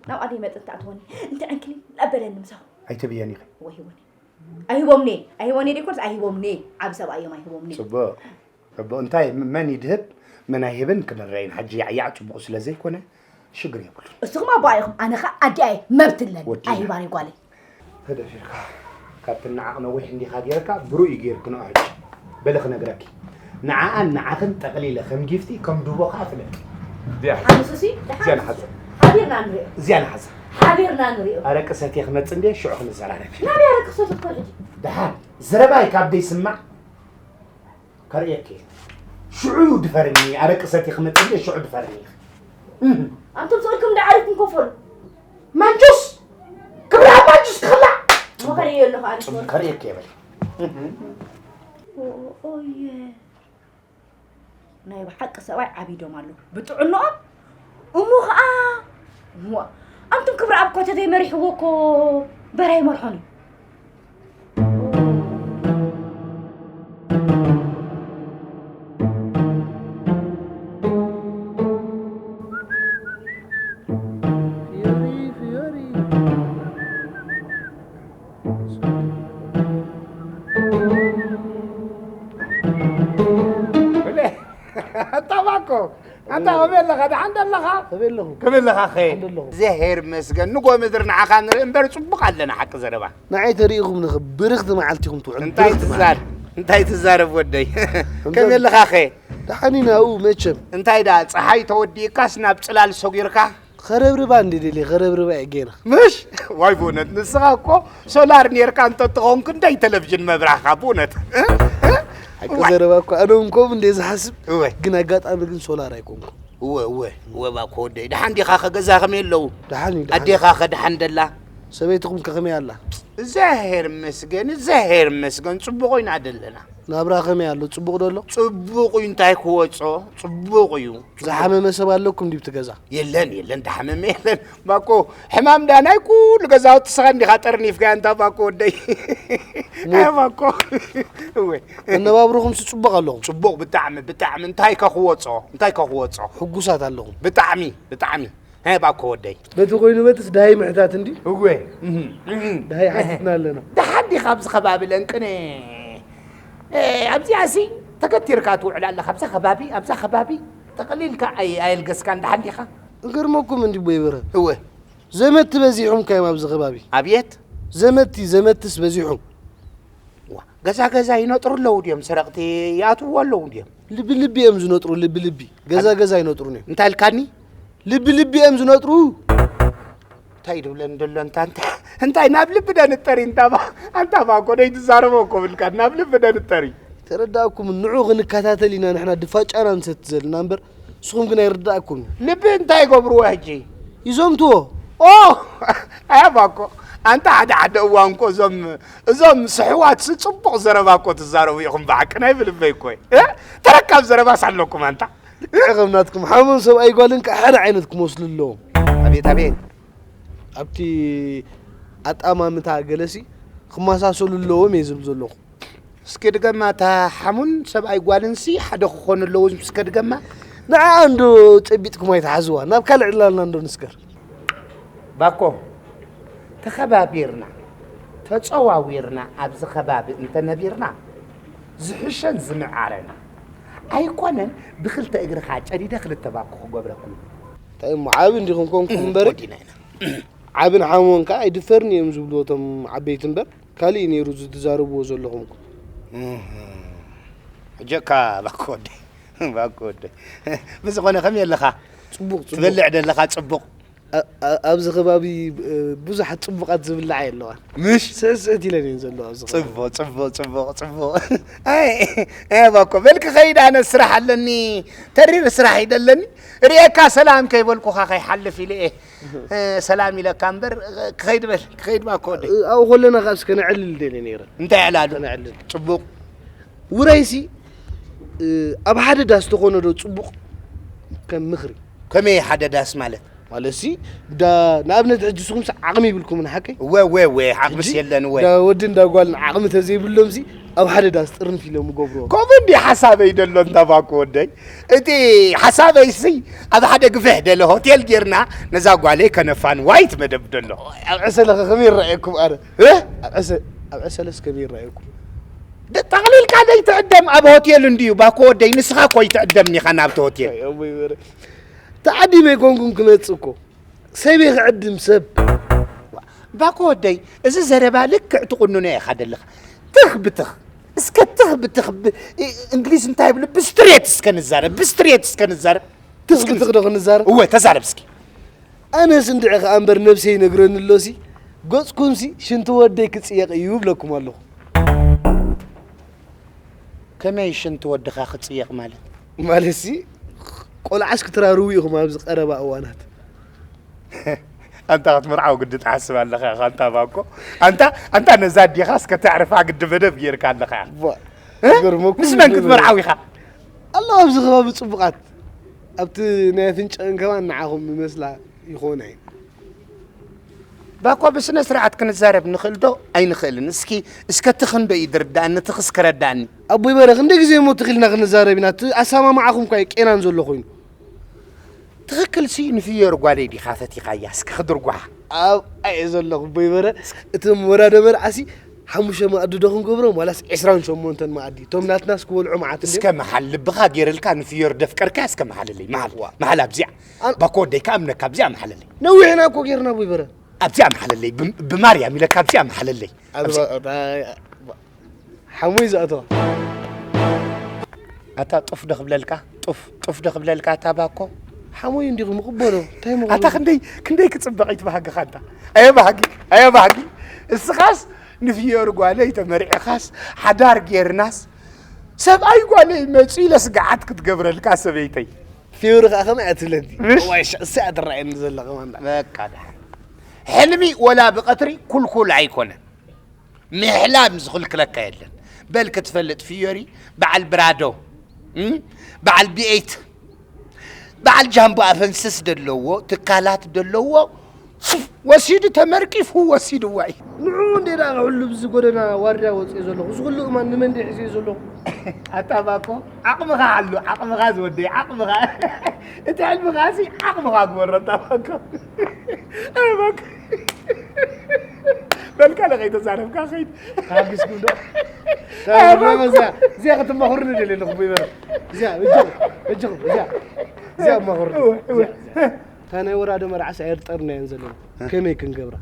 ናብ ኣደይ መጥን ተኣትወኒ እንተ ዕንክሊ ኣበለኒ ምሳኹ ኣይትብየን ኢኺ ወይ ህይወኒ ኣይህቦምኒ ኣይህቦኒ ደይኮንስ ኣይህቦምኒ ዓብ ሰብኣዮም ኣይህቦምኒ ፅቡቅ እቦ እንታይ መን ይድህብ መን ኣይህብን ክንረይን ሓጂ ያዕያዕ ጽቡቕ ስለ ዘይኮነ ሽግር የብሉን። እስኹም ኣቦ ኢኹም ኣነ ኸ ኣዲኣ እየ መብት ኣለኒ ወዲና። ኣይባን ጓለይ። ተደፊርካ ካብቲ ንዓቕ ነዊሕ እንዲኻ ጌርካ ብሩእ እዩ ጌርክንኦ ሕጂ በሊ ክነግረኪ ንዓኣን ንዓኽን ጠቕሊለ ከም ጊፍቲ ከም ዱቦ ከዓ ፍለጥ። እዚኣ ሓዙ። ሓንሱሲ እዚኣ ንሓዞ። ሓቢርና ንሪኦ። እዚኣ ንሓዛ። ሓቢርና ንሪኦ። ኣረቂ ሰትየ ክመጽእ እንድየ ሽዑ ክንዘራረብ ኢና። ናበይ ኣረቂ ክሰትት ኮን ሕጂ? ደሓን ዘረባይ ካብ ደይስማዕ ከርእየኪ እየ። ሽዑ ድፈርኒ፣ ኣረቂ ሰትየ ክመጽእ እንድየ ሽዑ ድፈርኒ ኢኺ። እህ። ኣንቱም ስቕልኩም እንዳ ዓሪፍኩም ኮፈሉ። ማንጁስ! ክብርሃብ ማንጁስ ክኽላዕ! እሞ ከርእዮ ኣለኹ ኣነ ጽቡቕ። ከርእየኪ እየ በሊ። ኦየ። ናይ ብሓቂ ሰብኣይ ዓቢዶም ኣለዉ ብጥዕንኦም። እሞ ኸኣ እሞ ኣንቱም ክብርኣብ እኳ ተዘይመሪሕዎ እኮ በራይ መርሖን እዩ። ኣታ ባኮ ኣታ ከመይ ኣለኻ? ደሓን ዶ ኣለኻ? ከመይ ኣለኹ? ከመይ ኣለኻ ኸ? ደሓን ዶ ኣለኹ? እግዚኣብሔር ይመስገን። ንጎ ምድሪ ንዓኻ ንርኢ እምበር ጽቡቕ ኣለና ሓቂ ዘረባ። ንዓይ ተሪኢኹምኒ ኸ ብርኽቲ መዓልቲ ኢኹም ትውዕሉ። እንታይ ብርኽቲ መዓልቲ። ትዛር እንታይ ትዛረብ ወደይ? እምበር ከመይ ኣለኻ ኸ? ደሓን ኢና ኣብኡ መቸም። እንታይ ደኣ ጸሓይ ተወዲእካስ ናብ ጽላል ሰጒርካ? ኸረብርባ እንዲ ደልየ ኸረብርባ እየ ጌና። ምሽ ዋይ ብእውነት ንስኻ እኮ ሶላር ኔርካ እንተትኸውን ክንደይ ተለቭዥን መብራህኻ ብእውነት እ? እ? ሓቂ ዋይ። ዘረባ እኮ ኣነ እውን ከምኡ እንደ ዝሓስብ እወ። ግን ኣጋጣሚ ግን ሶላር ኣይኮንኩ። እወ እወ እወ ባኮ ወደይ ደሓን ዲኻ ከ ገዛ ከመይ ኣለዉ? ደሓን እዩ፣ ደሓን። ኣዴኻ ከ ደሓን ደላ? ሰበይትኹም ከ ከመይ ኣላ? እዘሄር መስገን እዘሄር መስገን ጽቡቕ ኢና ደለና። ናብራ ከመይ ኣሎ? ጽቡቕ ዶ ኣሎ? ጽቡቕ እዩ፣ እንታይ ክወጾ? ጽቡቕ እዩ። ዝሓመመ ሰብ ኣለኩም ድዩ ኣብቲ ገዛ? የለን፣ የለን፣ ዝሓመመ የለን። ባኮ፣ ሕማም ዳ ናይ ኩሉ ገዛውቲ ስኻ እንዲኻ ጠርኒፍካዮ፣ እንታ ባኮ ወደይ። እ፣ ባኮ። እወ። መነባብሮኹምሲ ጽቡቕ ኣለኹም? ጽቡቕ፣ ብጣዕሚ፣ ብጣዕሚ። እንታይ ከ ክወጾ? እንታይ ከ ክወጾ? ሕጉሳት ኣለኹም? ብጣዕሚ፣ ብጣዕሚ። ሀ ባኮ ወደይ። በቲ ኮይኑ በትስ ደሃይ ምሕታት እንዲ? እወ። እህ፣ እህ። ደሃይ ሓቲትና ኣለና። ደሓን ዲኻ ኣብዚ ከባቢ ለንቅነ? እ፣ ኣብዚኣሲ ተገቲርካ ትውዕል ኣለኻ። ኣብዛ ከባቢ፣ ኣብዛ ከባቢ ጠቕሊልካ ኣይ-፣ ኣየልገስካን። ደሓን ዲኻ? እገርመኩም እንዲ ቦይ በረ። እወ። ዘመድቲ በዚሖም ካዮም ኣብዚ ከባቢ። ኣብየት? ዘመድቲ፣ ዘመድትስ በዚሖም። ዋ፣ ገዛ ገዛ ይነጥሩ ኣለዉ ድዮም? ሰረቕቲ ይኣትውዎ ኣለዉ ድዮም? ልቢ ልቢ እዮም ዝነጥሩ፣ ልቢ ልቢ። ገዛ ኣብ- ገዛ ኣይነጥሩን እዮም። እንታይ ኢልካኒ? ልቢ ልቢ እዮም ዝነጥሩ። እንታይ ድብለኒ ደሎ እንታ፣ እንታ፣ እንታይ ናብ ልቢ ደንጠሪ እንታ ባ-፣ ኣንታ ባኮ ደይ ትዛረቦ እኮ ብልካ ናብ ልቢ ደንጠሪ። ተረዳእኩም፣ ንዑ ክንከታተል ኢና ንሕና ድፋጫና ንሰቲ ዘለና እምበር፣ ንስኹም ግን ኣይርዳእኩም። ልቢ እንታይ ይገብርዎ ሕጂ? ይዘምትዎ። ኦ! ኣያ ባኮ፣ ኣንታ ሓደ ሓደ እዋን እኮ እዞም፣ እዞም ስሕዋት ሲ ጽቡቕ ዘረባ እኮ ትዛረቡ ኢኹም ብሓቂ ናይ ብልበይ እኮ። እ? ተረካብ ዘረባስ ኣለኩም ኣንታ። ልክዕ ከም ናትኩም ሓሙን ሰብኣይ ጓልን ከኣ ሓደ ዓይነት ክመስሉ ኣለዎም። ኣቤት፣ ኣቤት። ኣብቲ ኣጣማምታ ገለሲ ክመሳሰሉ ኣለዎም እየ ዝብል ዘለኹ። እስኪ ድገማ፣ እታ ሓሙን ሰብኣይ ጓልንሲ ሓደ ክኾኑ ኣለዎም እስከ ድገማ። ንዓኣ እንዶ ጨቢጥኩም ኣይትሓዝዋ፣ ናብ ካልእ ዕላልና እንዶ ንስገር። ባኮ፣ ተኸባቢርና፣ ተጸዋዊርና ኣብዚ ከባቢ እንተነቢርና፣ ዝሕሸን ዝምዓረን ኣይኮነን፣ ብኽልተ እግርኻ ጨዲደ ክልተ ባኮ ክገብረኩም። እንታይ እሞ ዓቢ እንዲኹም ኮንኩም እምበሪ፣ ወዲና ኢና። ዓብን ሓሞን ከኣ ኣይድፈርን እዮም ዝብልዎ እቶም ዓበይቲ እምበር፣ ካልእ እዩ ነይሩ እዚ ትዛረብዎ ዘለኹም እኮ። እህ። ሕጂ እካ ባኮ ወደይ፣ ባኮ ወደይ። ብዝኾነ ከመይ ኣለኻ? ጽቡቕ፣ ጽቡቕ። ትበልዕ ደለኻ ጽቡቕ። ኣ-፣ ኣ-፣ ኣብዚ ከባቢ፣ እ፣ ብዙሓት ጽቡቓት ዝብልዓ የለዋን። ምሽ? ስዕስዕት ኢለን እየን ዘለዋ ኣብዚ ከባቢ። ጽቡቕ፣ ጽቡቕ፣ ጽቡቕ፣ ጽቡቕ። ኣይ፣ ኣይ፣ ባኮ፣ በል ክኸይድ ኣነ ስራሕ ኣለኒ፣ ተሪር ስራሕ እዩ ደለኒ። ርእየካ ሰላም ከይበልኩኻ ከይሓልፍ ኢለ እየ። እ፣ ሰላም ኢለካ እምበር፣ ክኸይድ በል፣ ክኸይድ ባኮ ወደይ። እ፣ ኣብኡ ከለና ካብ እስከ ነዕልል ደልየ ነይረ። እንታይ ዕላሉ? ከነዕልል። ጽቡቕ። ውራይሲ፣ እ፣ ኣብ ሓደ ዳስ ተኾነ ዶ ጽቡቕ? ከም ምኽሪ። ከመይ ሓደ ዳስ ማለት? ማለትሲ፣ ዳ-፣ ንኣብነት ሕጂ ንስኹምሲ ዓቕሚ ይብልኩምን ሓቀይ? እወ፣ እወ፣ እወ፣ ዓቕምስ ሕጂ የለን፣ እወ። ዳ ወዲ እንዳ ጓልን ዓቕሚ ተዘይብሎምሲ፣ ኣብ ሓደ ዳስ ጥርንፍ ኢሎም ይገብርዎ። ከምኡ እንዲ ሓሳበይ ደሎ እንታ ባኮ ወደይ። እቲ ሓሳበይሲ፣ ኣብ ሓደ ግፍሕ ደለ ሆቴል ጌርና፣ ነዛ ጓለይ ከነፋንዋ እዩ እቲ መደብ ደሎ። ኣብ ዕሰለኸ ከመይ ይረኣየኩም ኣረ? እ? ኣብ ዕሰ-፣ ኣብ ዕሰለስ ከመይ ይረኣየኩም? ጠቕሊልካ ዘይትዕደም ኣብ ሆቴል እንድዩ። ባኮ ወደይ፣ ንስኻ እኮ ይትዕደም ኢኻ ናብቲ ሆቴል። ኣይ፣ ኣቦይ በረ። ተዓዲመ ኣይኮንኩን ክመጽእ እኮ። ሰብ ይኽዕድም ሰብ። ባኮ ወደይ፣ እዚ ዘረባ ልክዕ ትቑንኖ ኢኻ ደለኻ። ትኽ ብትኽ። እስከ ትኽ ብትኽ ብ-፣ እ-፣ እንግሊዝ እንታይ ይብሉ? ብስትሬት እስከ ንዛረብ፣ ብስትሬት እስከ ንዛረብ። ትኽ እስኪ ብትኽ ዶ ክንዛረብ? እወ፣ ተዛረብ እስኪ። ኣነስ እንድዒ ኸኣ እምበር ነብሰይ ይነግረኒ ኣሎሲ፣ ገጽኩምሲ ሽንቲ ወደይ ክጽየቕ እዩ እብለኩም ኣለኹ። ከመይ ሽንቲ ወድኻ ክጽየቕ ማለት? ማለትሲ፣ ቆልዓስ ክትራርዉ ኢኹም ኣብዚ ቀረባ እዋናት። ኣንታ ክትምርዓው ግዲ ትሓስብ ኣለኻ ኢኻ፣ ኣንታ ባኮ። ኣንታ፣ ኣንታ ነዛ ኣዴኻስ ከተዕርፋ ግዲ መደብ ጌርካ ኣለኻ ኢኻ። ቧ፣ እ? ይገርመኩም ምስ መን ይገርም። ክትምርዓው ኢኻ? ኣለዋ ኣብዚ ከባቢ ጽቡቓት። ኣብቲ ናይ ኣፍንጫኣን ከማን ንዓኹም ይመስላ ይኾና እየን። ባኮ ብስነ ስርዓት ክንዛረብ ንኽእል ዶ ኣይንኽእልን? እስኪ፣ እስከ ትኽ እንዶ እዩ ዝርድኣኒ፣ ትኽስ ክረድኣኒ። ኣቦይ በረ፣ ክንደይ ግዜ እሞ ትኽ ኢልና ክንዛረብ ኢና? እቲ ኣሰማምዓኹም እኳ እዩ ቄናን ዘሎ ኮይኑ። ትኽክል ሲ ንፍዮሪ ጓለይ ዲኻ ፈቲኻያ? እስከ ክድርጓሓ። ኣብኣ እየ ዘለኹ ኣቦይ በረ። እቶም ወራዶ መርዓሲ ሓሙሽተ መኣዲ ዶ ክንገብሮም ዋላስ ዕስራን ሸሞንተን መኣዲ? እቶም ናትናስ ክበልዑ መዓት እንድዮም። እስከ መሓል ልብኻ ጌርልካ ንፍዮሪ ደፍቀርካያ እስከ መሓለለይ። መሓል፣ ዋ። መሓል ኣብዚኣ። ኣን- ባኮ ወደይ ከኣምነካ ኣብዚኣ መሓለለይ። ነዊሕና እኮ ጌርና ኣቦይ በረ። ኣብዚኣ መሓለለይ። ብ-፣ ብማርያም ኢለካ ኣብዚኣ መሓለለይ። ኣብ-፣ ኣብዚኣ። ባ-፣ ባ-፣ ሓሙይ ዝኣተዋ። ኣታ ጡፍ ዶ ክብለልካ? ጡፍ፣ ጡፍ ዶ ክብለልካ ኣታ ባኮ? ሓሙይ እንዲኹም ይቕበሎ። እንታይ እሞ ኣታ ክብሎ? ክንደይ፣ ክንደይ ክጽበቕ እዩ እቲ ባህግኻ ኣንታ። ኣየ ባህጊ፣ ኣየ ባህጊ። እስኻስ ንፍዮሪ ጓለይ ተመርዒኻስ ሓዳር ጌርናስ ሰብኣይ ጓለይ መጺኡ ኢለስ ገዓት ክትገብረልካ ሰበይተይ። ፍዮሪ ኸኣ ከመይ እያ ትብለኒ? እሽ። እዋይ፣ ሽ-፣ እሳ እያ ትረኣየኒ ዘላ ከማን ደኣ። በቃ ደሓን። ሕልሚ ወላ ብቐትሪ ኩልኩል ኣይኮነን። ምሕላም ዝኽልክለካ የለን። በል ክትፈልጥ ፍዮሪ፣ በዓል ብራዶ፣ እም? በዓል ቢ ኤይት፣ በዓል ጃምቦ ኣፈንስስ ደለዎ፣ ትካላት ደለዎ፣ ወሲዱ ተመርቂፉ ወሲድዋ እዩ። ንዑ እንዴ ደኣ ኩሉ ብዚ ጎደና ዋርድያ ወፅየ ዘለኹ። እዚ ኩሉ እማን ንመን ድየ ሒዘዮ ዘለኹ? ኣታ ባኮ፣ ዓቕምኻ ኣሉ፣ ዓቕምኻ ዝወደይ፣ ዓቕምኻ። እቲ ሕልምኻ ሲ ዓቕምኻ ግበሮ፣ ኣታ ባኮ። ኣይ ባኮ። በልካ ለኸይተዛረብካ ኸይድ። ታጊስኩም ዶ? ኣይ ባኮ። እዚኣ፣ እዚኣ ክትማኽሩኒ ደልየ ኣለኹ፣ ይበረ። እዚኣ፣ እጅኹም፣ እጅኹም፣ እዚኣ። እዚኣ እማኽሩኒ። እወ፣ እወ። እዚኣ፣ እዚኣ። እታ ናይ ወራዶ መርዓስ ኣየርጠርናየን ዘለና። እ። ከመይ ክንገብራ?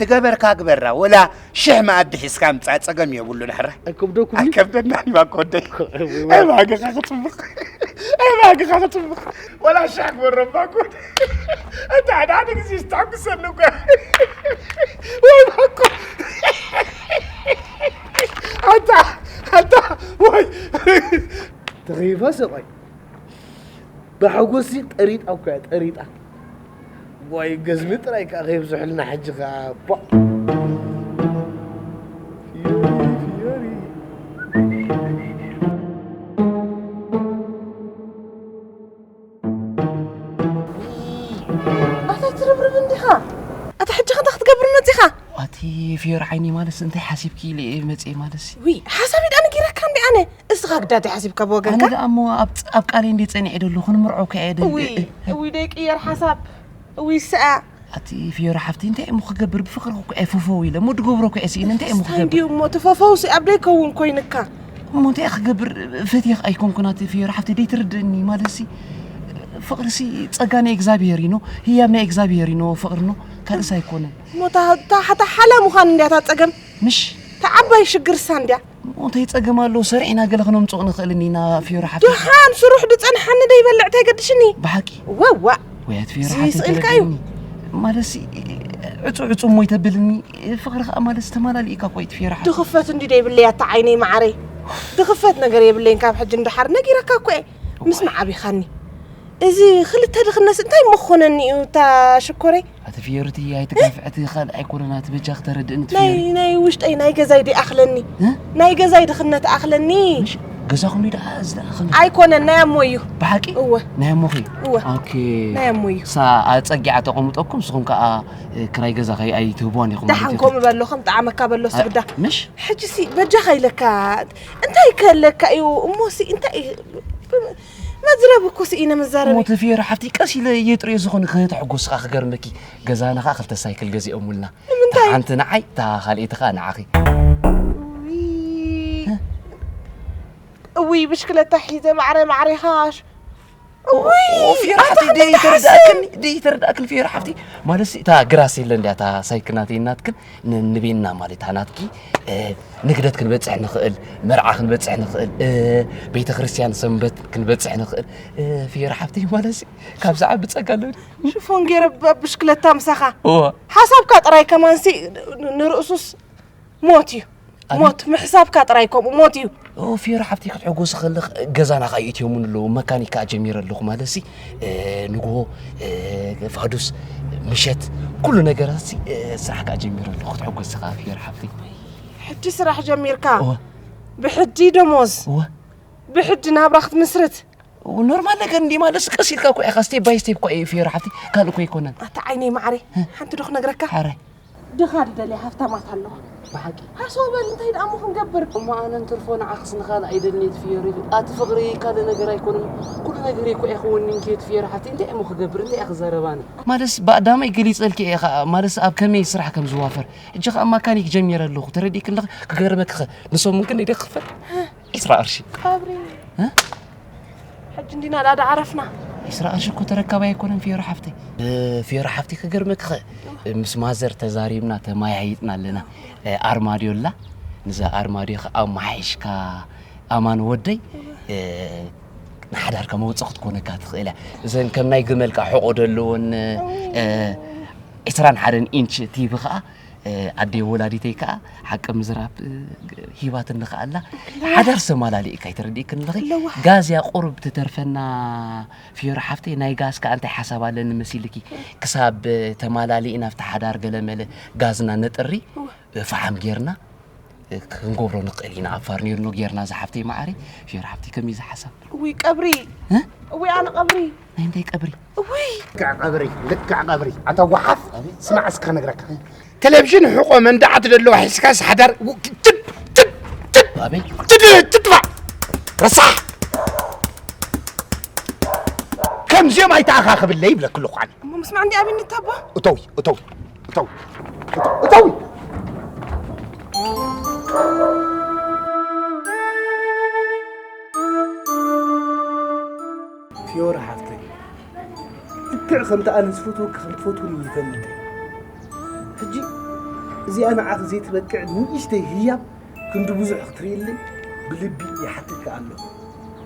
ድገበርካ ግበራ፣ ወላ ሽሕ መኣዲ ሒዝካ ምጻእ ጸገም የብሉን፣ ሕራይ። ኣይከብደኩምን? ኣይከብደናን እዩ፣ ባኮ ወደይ። እወ። ኣይ፣ ባህግኻ ክጽብቕ። ኣይ፣ ባህግኻ ክጽብቕ። ወላ ሽሕ ግበሮ፣ ባኮ ወደይ። ኣታ ሓደ ሓደ ግዜ ዝተሓጉሰኒ እኮ። ወይ ባኮ። ኣታ፣ ኣታ፣ ወይ። ተኸይፋ ስቕ። ብሓጎሲ ጠሪጣ እኮ እያ፣ ጠሪጣ። ዋይ፣ ገዝሚ ጥራይ ከኣ ከየብዝሑልና ሕጂ ከኣ፣ ቧእ። ፍዮሪ፣ ፍዮሪ። ኣታ ትርብርብ እንዲኻ? ኣታ ሕጂ ከ እንታይ ክትገብር መጺኻ? ኣቲ ፍዮሪ ዓይኒ ማለትስ እንታይ ሓሲብኪ ኢለ እየ መጽየ ማለትሲ። ዊ፣ ሓሳብ ኢዳ ነጊረካ እንዲ ኣነ። እስኻ ግዳዲ ሓሲብካ ብወገንካ? ኣነ ደኣ እሞ ኣብ ፅ-፣ ኣብ ቃለይ እንደ ጸኒዐ ደለኹ፣ ንምርዖ ከ እየ ደ-፣ እዊ፣ እ-፣ እ-፣ እዊ፣ ደይቅየር ሓሳብ። እዊ፣ ሰኣ። ኣቲ ፍዮሪ ሓፍቲ፣ እንታይ እሞ ክገብር? ብፍቕሪ እኮ እየ ፈፈው ኢለ፣ እሞ ድገብሮ እኮ እየ ስኢነ፣ እንታይ እሞ እንታይ ክገብር? እንድዩ እሞ እቲ ፈፈውሲ ኣብ ደይከውን ኮይንካ? እሞ እንታይ ክገብር? ፈትየኽ ኣይኮንኩን ኣቲ ፍዮሪ ሓፍቲ፣ ደይትርድእኒ ማለትሲ፣ ፍቕርሲ ጸጋ ናይ እግዚኣብሄር ኢኖ፣ ህያብ ናይ እግዚኣብሄር ኢኖ፣ ፍቕርኖ፣ ካልእስ ኣይኮነን። እሞ እታ፣ እታ፣ እታ ሓላ ምዃን እንድያ እታ ጸገም። ምሽ? እታ ዓባይ ሽግርሳ እንድያ። እሞ እንታይ ጸገም ኣሎ? ሰሪሕና ገለ ክነምጽኦ ንኽእል ኢና፣ ፍዮሪ ሓፍቲ። ደሓን ስሩሕ ድጸንሓኒ ደይበልዕ እንታይ ገድሽኒ? ብሓቂ? ወዋ። ወይ ኣቲ ፍዮሪ እዚ ሓፍቲ ስእልካ እዩ። ተረድእኒ። ማለትሲ፣ ዕጹ ዕጹ እሞ ይተብልኒ። ፍቕሪ ኸኣ ማለት ዝተማላሊእካ እኮ እዩ፣ ፍዮሪ ሓፍቲ። ድኽፈት እንዲ ደይብለይ ኣታ ዓይነይ መዓረይ። ድኽፈት ነገር የብለይን ካብ ሕጂ ንደሓር ነጊረካ እኮ እየ። ምስማዕ ኣቢኻኒ። እዚ ክልተ ድኽነትስ እንታይ እሞ ክኾነኒ እዩ እታ ሽኮረይ? ኣቲ ፍዮሪ እቲ ኣይትጋፍዕ፣ እቲ ካልእ ኣይኮነን፣ ኣቲ በጃኺ ተረድእኒ፣ እቲ ናይ፣ ፍዮሪ። ናይ ውሽጠይ ናይ ገዛይ ደይኣኽለኒ። እ? ናይ ገዛይ ድኽነት ኣኽለኒ። ምሽ ገዛኹም እዩ ደኣ እዚ ደኣ ኸም-? ኣይኮነን፣ ናይ ኣሞ እዩ። ብሓቂ? እወ። ናይ ኣሞኺ? እወ። ኦኬ። ናይ ኣሞ እዩ። እሳ ኣጸጊዓ ተቐምጠኩም፣ ንስኹም ከኣ፣ እ፣ ክራይ ገዛ ከይ-፣ ኣይትህብዋን ኢኹም ደሓን ማለት እዩ። ከምኡ በሎ፣ ከም ጠዓመካ በሎ እ፣ ስግዳ። ምሽ? ሕጂሲ በጃኻ ኢለካ፣ እንታይ ከለካ እዩ? እሞሲ እንታይ እዩ? መዝረብ እኮ ስኢነ መዛረቢ። እሞ እቲ ፍዮሪ ሓፍቲ ቀስ ኢለ እየ ጥርዮ ዝኾነ ከተሐጎስኻ ክገርመኪ። ገዛና ኸኣ ክልተ ሳይክል ገዚኦምልና። ንምንታይ? እታ ሓንቲ ንዓይ፣ እታ ካልኣይቲ ኸኣ ንዓኺ። ውይ፣ እውይ ብሽክለታ ሒዘ ማዕረ ማዕረ ኢኻ። እውይ ፊዮሪ ሓፍተይ ደይተረዳእክኒ ደይተረዳእክኒ ፊዮሪ ሓፍተይ። ማለት እታ ግራስ የለ እንዲያ እታ ሳይክል ናተይ ናትክን ንቤና ማለት እታ ናትኪ ንግደት ክንበፅሕ ንኽእል፣ መርዓ ክንበፅሕ ንኽእል፣ ቤተ ክርስቲያን ሰንበት ክንበፅሕ ንኽእል። ፊዮሪ ሓፍተይ ማለት ካብ ዝዓቢ ፀጋ ኣሎ። ሽፎን ገይረ ብሽክለታ ምሳኻ እወ ሓሳብካ ጥራይ ከማንሲ ንርእሱስ ሞት እዩ። ሞት ምሕሳብካ ጥራይ ከምኡ ሞት እዩ። ፊዮሪ ሓፍተይ ክትሕጎሲ ከለኽ ገዛና ከኣ ይእትዮሙን ኣለዉ። መካኒክ ከኣ ጀሚረ ኣለኹ ማለት ሲ ንግሆ ፋዱስ ምሸት ኩሉ ነገራት ሲ ስራሕ ከኣ ጀሚረ ኣለኹ። ክትሕጎሲ ከኣ ፊዮሪ ሓፍተይ። ሕጂ ስራሕ ጀሚርካ እወ ብሕጂ ደሞዝ እወ ብሕጂ ናብራ ክትምስርት ኖርማል ነገር እንዲ ማለት ቀስ ኢልካ እኮ ኢኻ ስቴፕ ባይ ስቴፕ እኮ እዩ ፊዮሪ ሓፍቲ ካልእ እኮ ኣይኮነን። ኣታ ዓይነይ ማዕረ ሓንቲ ዶ ክነግረካ ሓራይ ድኻ ድደልያ ሃፍታማት ኣለዋ። ብሓቂ ሃሰው በል እንታይ ደኣ እሞ ክንገብር። እሞ ኣነ እንትርፎ ንዓኽስ ንኻል ኣይደልንየ ትፍየሪ ኣቲ ፍቕሪ ካልእ ነገር ኣይኮነን። ኩሉ ነገረይ እኮ እየ ክወኒ እንክየ ትፍየሪ ሓፍቲ እንታይ እሞ ክገብር እንታይ እየ ክዛረብ ኣነ። ማለትስ ብኣዳማይ ገሊጸልኪ እየ ኸኣ ማለትስ ኣብ ከመይ ስራሕ ከም ዝዋፈር ሕጂ ኸኣ ማካኒክ ጀሚረ ኣለኹ ተረዲእኪ ኣለኺ ክገርመኪ ኸ ንሶም እውን ክንደይ ድየ ክኽፈል ዒስራ ቅርሺ። ቀብሪ እ? ሕጂ እንዲና ዳዳ ዓረፍና። ዒስራ ቅርሺ እኮ ተረካባይ ኣይኮነን ፊዮሪ ሓፍተይ። ፊዮሪ ሓፍተይ ክገርመኪ ኸ ምስ ማዘር ተዛሪብና ተማያይጥና ኣለና። ኣርማድዮ ኣላ። ንዛ ኣርማድዮ ኸኣ ኣመሓይሽካ ኣማን ወደይ ንሓዳርካ መውፅእ ክትኮነካ ትኽእል እያ። እዘን ከም ናይ ግመል ከዓ ሕቖ ዘለወን ዒስራን ሓደን ኢንች ቲቪ ኸኣ ኣደይ ወላዲተይ ከኣ ሓቂ ምዝራብ ሂባትኒ ከኣ ኣላ ሓዳር ሰማላሊእካ ይተረዲእክኒ ኣለኺ ጋዝ እያ ቁሩብ ትተርፈና ፊዮሪ ሓፍተይ ናይ ጋዝ ከኣ እንታይ ሓሳብ ኣለኒ መሲልኪ ክሳብ ተማላሊእና ኣብቲ ሓዳር ገለመለ ጋዝና ነጥሪ ፈሓም ጌርና ክንገብሮ ንኽእል ኢና ኣብ ፋርኔሎ ጌርና ዝሓፍተይ መዓረይ ፊዮሪ ሓፍተይ ከመይ ዝሓሳብ እውይ ቀብሪ እውይ ኣነ ቀብሪ ናይ እንታይ ቀብሪ እውይ ልክዕ ቀብሪ ልክዕ ቀብሪ ኣታ ጓሓፍ ስማዕ እስኪ ክነግረካ ቴሌቭዥን ሕቆ መንዳዓት ደለዋ ሒዝካስ ሓዳር ትብ ትብ ትብ ኣበይ ትብ ትጥፋእ ረሳሕ ከምዚኦም ኣይተኣኻኽብለይ ይብለኪ ኣለኹ ኣነ እሞ ምስማዕ እንዲ ኣብኒ ታባ እተዊ እተዊ እተዊ እተዊ ፊዮሪ ሓፍተይ ልክዕ ከምቲ ኣነ ዝፈትወኪ ከም ትፈትውኒ ይፈልጥ ሕጂ እዚኣ ንዓኺ ዘይትበቅዕ ንእሽተይ ህያብ ክንዲ ብዙሕ ክትርእይለይ ብልቢ ይሓተኪ ኣለኹ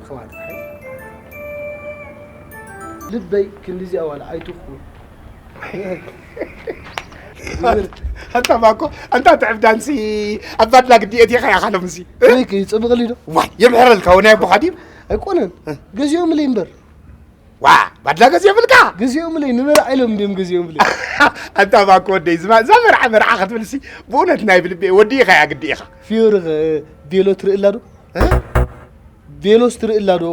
ከማትሓይ ልበይ ክንዲዚኣ ዋላ ኣይትኹን ኣታ ባኮ ኣንታ ትዕብዳንሲ ኣብ ባድላ ግዲ እቲኻ ኢኻ ሎምሲ ወይ ከይ ጽብቕ ሊዶ ዋይ የምሕረልካ ወናይ ኣቦኻ ድዩ ኣይኮነን ገዚኦምለይ እምበር ዋ ባድላ ገዚኦምልካ ገዚኦምለይ ንመርዓ ኢሎም እንድዮም ገዚኦምለይ ኣንታ ባኮ ወደይ ዝማ እዛ መርዓ መርዓ ክትብልሲ ብእውነት ናይ ብልቢ ወዲ ኢኻ እያ ግዲ ኢኻ ፊዮሪ ቤሎ ትርኢ ኣላ ዶ ቤሎስ ትርኢ ኣላ ዶ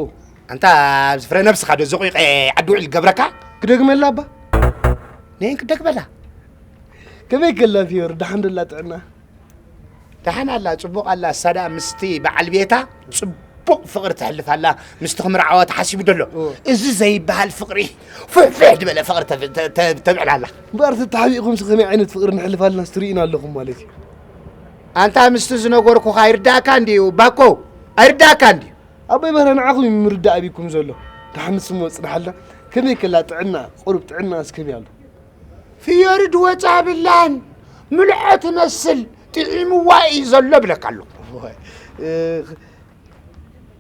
ኣንታ ኣብዚ ፍረ ነብስኻ ዶ ዘቑይቐ ዓዲ ውዕል ገብረካ ክደግመላ እባ ነይን ክደግመላ ከመይ ከላ ፊዮሪ ደሓን ደላ ጥዕና ደሓን ኣላ ጽቡቕ ኣላ እሳ ደኣ ምስቲ በዓል ቤታ ጽቡቕ ፍቕሪ ተሕልፍ ኣላ ምስቲ ክምርዓዋ ተሓሲቡ ደሎ እዚ ዘይበሃል ፍቕሪ ፍሕፍሕ ዝበለ ፍቕሪ ተብዕል ኣላ እምበኣር ተተሓቢእኩም ከመይ ዓይነት ፍቕሪ ነሕልፍ ኣለና ስትርእዩና ኣለኹም ማለት እዩ ኣንታ ምስቲ ዝነገርኩኻ ይርዳእካ እንድዩ ባኮ ኣይርዳእካ እንድዩ ኣቦይ በርሀ ንዓኹም እዩ ምርዳእ ኣቢኩም ዘሎ። ደሓን ንስሞ ጽንሓልና። ከመይ ከላ ጥዕና፣ ቁሩብ ጥዕናስ ከመይ ኣሎ? ፍዮሪ ድወጻ ብላን ምልዖ ትመስል ጥዒምዋ እዩ ዘሎ እብለካ ኣለኹ።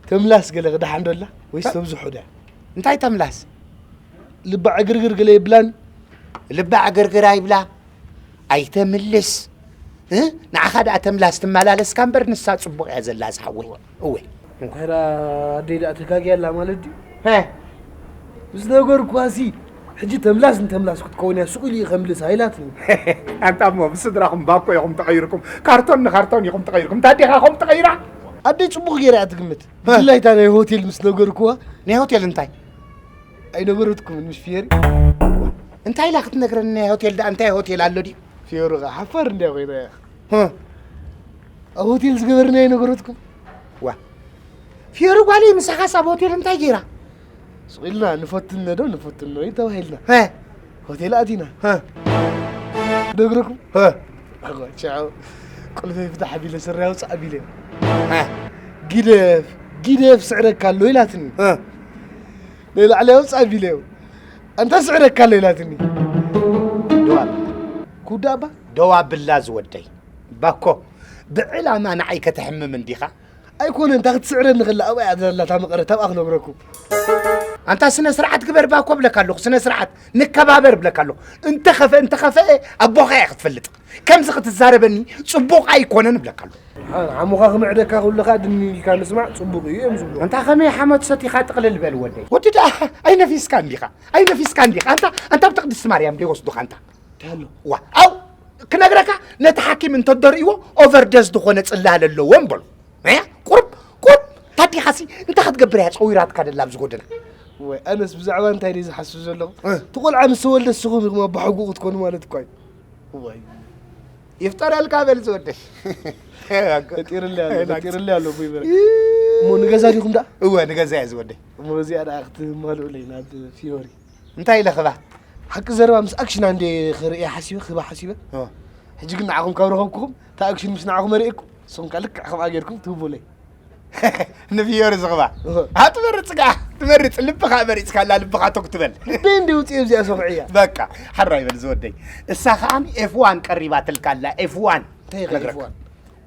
ተምላስ ገለ ደሓን ዶ ኣላ ወይስ ተብዝሖ ድያ? እንታይ ተምላስ? ልባ ዕግርግር ገለ የብላን? ልባ ዕግርግር ኣይብላ። ኣይተምልስ እ ንዓኻ ደኣ ተምላስ ትመላለስካ እምበር ንሳ ጽቡቕ እያ ዘላ ዝሓወይ እወ እንታይ ደኣ ኣደይ ደኣ ተጋግያ ኣላ ማለት ድዩ ሀ ምስ ነገርኳሲ ሕጂ ተምላስ ንተምላስ ክትከውን እያ ሱቕ ኢሉ እዩ ከምልስ ኣይላትኒ ኣንታ እሞ ብስድራኹም ባኮ ኢኹም ተቐይርኩም ካርቶን ንካርቶን ኢኹም ተቐይርኩም እንታ ኣዴኻ ከምኡ ተቐይራ ኣደይ ጽቡቕ ገይራ እያ ትግምት ብፍላይ እታ ናይ ሆቴል ምስ ነገርኩዋ ናይ ሆቴል እንታይ ኣይነበረትኩምን ምስ ፊየሪ እንታይ ኢላ ክትነግረኒ ናይ ሆቴል ደኣ እንታይ ሆቴል ኣሎ ድዩ ፊዮሪ ኸዓ ሓፋር እንድያ ኮይና ኢኻ ኣብ ሆቴል ዝገበርናዮ ነገረትኩም ዋ ፊዮሪ ጓለይ ምሳኻስ ኣብ ሆቴል እንታይ ገይራ ስቕ ኢልና ንፈትነ ዶ ንፈትኖ እዩ ተባሂልና ሆቴል ኣቲና ክነግረኩም ቻው ቁልፈይ ፍታሕ ኣቢለ ስረ ኣውፅእ ኣቢለ ግደፍ ጊደፍ ስዕረካ ኣሎ ኢላትኒ። እ። ንላዕሊ ኣውጽእ ኣቢለዮ። ኣንታ ስዕረካ ኣሎ ኢላትኒ። ደው ኣብል። ክውዳእ እባ? ደው ኣብላ ዝወደይ። ባኮ፣ ብዕላማ ንዓይ ከተሕምም እንዲኻ? ኣይኮነን፣ እንታ ክትስዕረኒ ከላ ኣብኣ እያ ዘላ እታ መቐረት፣ ኣብኣ ክነግረኩም። ኣንታ ስነ ስርዓት ግበር ባኮ ብለካ ኣለኹ፣ ስነ ስርዓት ንከባበር ብለካ ኣለኹ። እንተኸፈ-፣ እንተኸፈአ ኣቦኻ እያ ክትፈልጥ። ከምዚ ክትዛረበኒ ጽቡቕ ኣይኮነን ብለካ ኣለኹ። ሓ-፣ ሓሙኻ ክምዕደካ ከሎ ከኣ ድን ኢልካ ምስማዕ ጽቡቕ እዩ እዮም ዝብሉ። ኣንታ ከመይ ሓመት ሰቲኻ ጥቕልል በል ወደይ። ወዲ ደኣ ኣይነፊስካን ዲኻ? ኣይነፊስካን ዲኻ? ኣንታ፣ ኣንታ ብትቕድስቲ ማርያም ደይወስዱኻ ኣንታ። እንታይ ኣሎ? ዋ፣ ኣው ክነግረካ ነቲ ሓኪም እንተደርእዎ ኦቨርደዝ ዝኾነ ጽላል ኣለዎም በሉ። እ? ቁርብ፣ ቁርብ ታዲኻሲ እንታይ ክትገብር እያ ጸዊራትካ ደላ ኣብዚ ጎደና? ወይ ኣነስ ብዛዕባ እንታይ ደይ ዝሓስብ ዘለኹ? እ። እቲ ቆልዓ ምስ ተወልደ ንስኹም ኢኹም ኣባሕጉ ክትኮኑ ማለት እኳ እዩ። ወይ ይፍጠረልካ በል ዝወደይ። ፈጢርልይ ኣሎ፣ ፈጢርልይ ኣሎ፣ እቦይ በረከት። እሞ ንገዛ ዲኹም ደኣ? እወ፣ ንገዛ እየ ዝወደይ። እሞ እዚኣ ደኣ ክትማልኡለይ ናብ ፊዮሪ። እንታይ ኢለ ክባ? ሓቂ ዘረባ ምስ ኣክሽን ኣንዴ ክርእያ ሓሲበ፣ ክህባ ሓሲበ። ኦ። ሕጂ ግን ንዓኹም ካብ ረኸብኩኹም፣ እታ ኣክሽን ምስ ንዓኹም ኣርእየኩም፣ ንስኹም ከኣ ልክዕ ከምኣ ጌርኩም ትህቡለይ። ንፊዮሪ ዝኽባ። እህ። ኣ፣ ትመርጽ ከኣ፣ ትመርጽ፣ ልብኻ መሪጽካላ፣ ልብኻ ቶክ ትበል። ልበይ እንዲ ውጽእ ኣብዚኣ ሰኹዕያ። በቃ፣ ሓራ ይበል ዝወደይ። እሳ ከኣ ኤፍ ዋን ቀሪባትልካላ፣ ኤፍ ዋን። እንታይ ኢኻ ነግረካ። ኤፍ ዋን?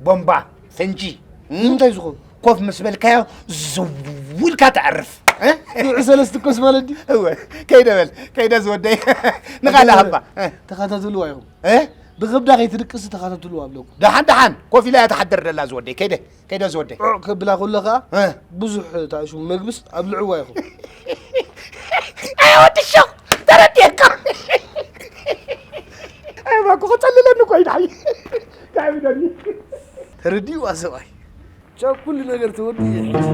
ቦምባ፣ ፈንጂ። እም? እንታይ ዝኾን? ኮፍ ምስ በልካዮ፣ ዝው ኢልካ ተዕርፍ። እ? ውዕ ሰለስት ኮስ ማለት ድዩ? እወ፣ ከይደ በል፣ ከይደ ዝወደይ። ንኻልእ ሃባ። እ? ተኸታተልዋ ኢኹም። እ? ብኽብዳ ከይትድቅስ ተኸታተልዋ ኣብለኩም። ደሓን፣ ደሓን፣ ኮፍ ኢላ እያ ትሓድር ደላ ዝወደይ። ከይደ፣ ከይደ ዝወደይ። ዑዕ ከብላ ከሎ ኸኣ እ? ብዙሕ ታእሹ መግብስ ኣብልዕዋ ኢኹም። ኣይ ወዲ ሸቕ፣ ተረዲኤካ። ኣይ ባኮ፣ ክጸልለኒ እኮ እዩ ደሓይ። ደሓይ ብደኒ። ተረዲእዋ ሰብኣይ። ቻው፣ ኩሉ ነገር ተወዲኡ እዩ ሕጂ።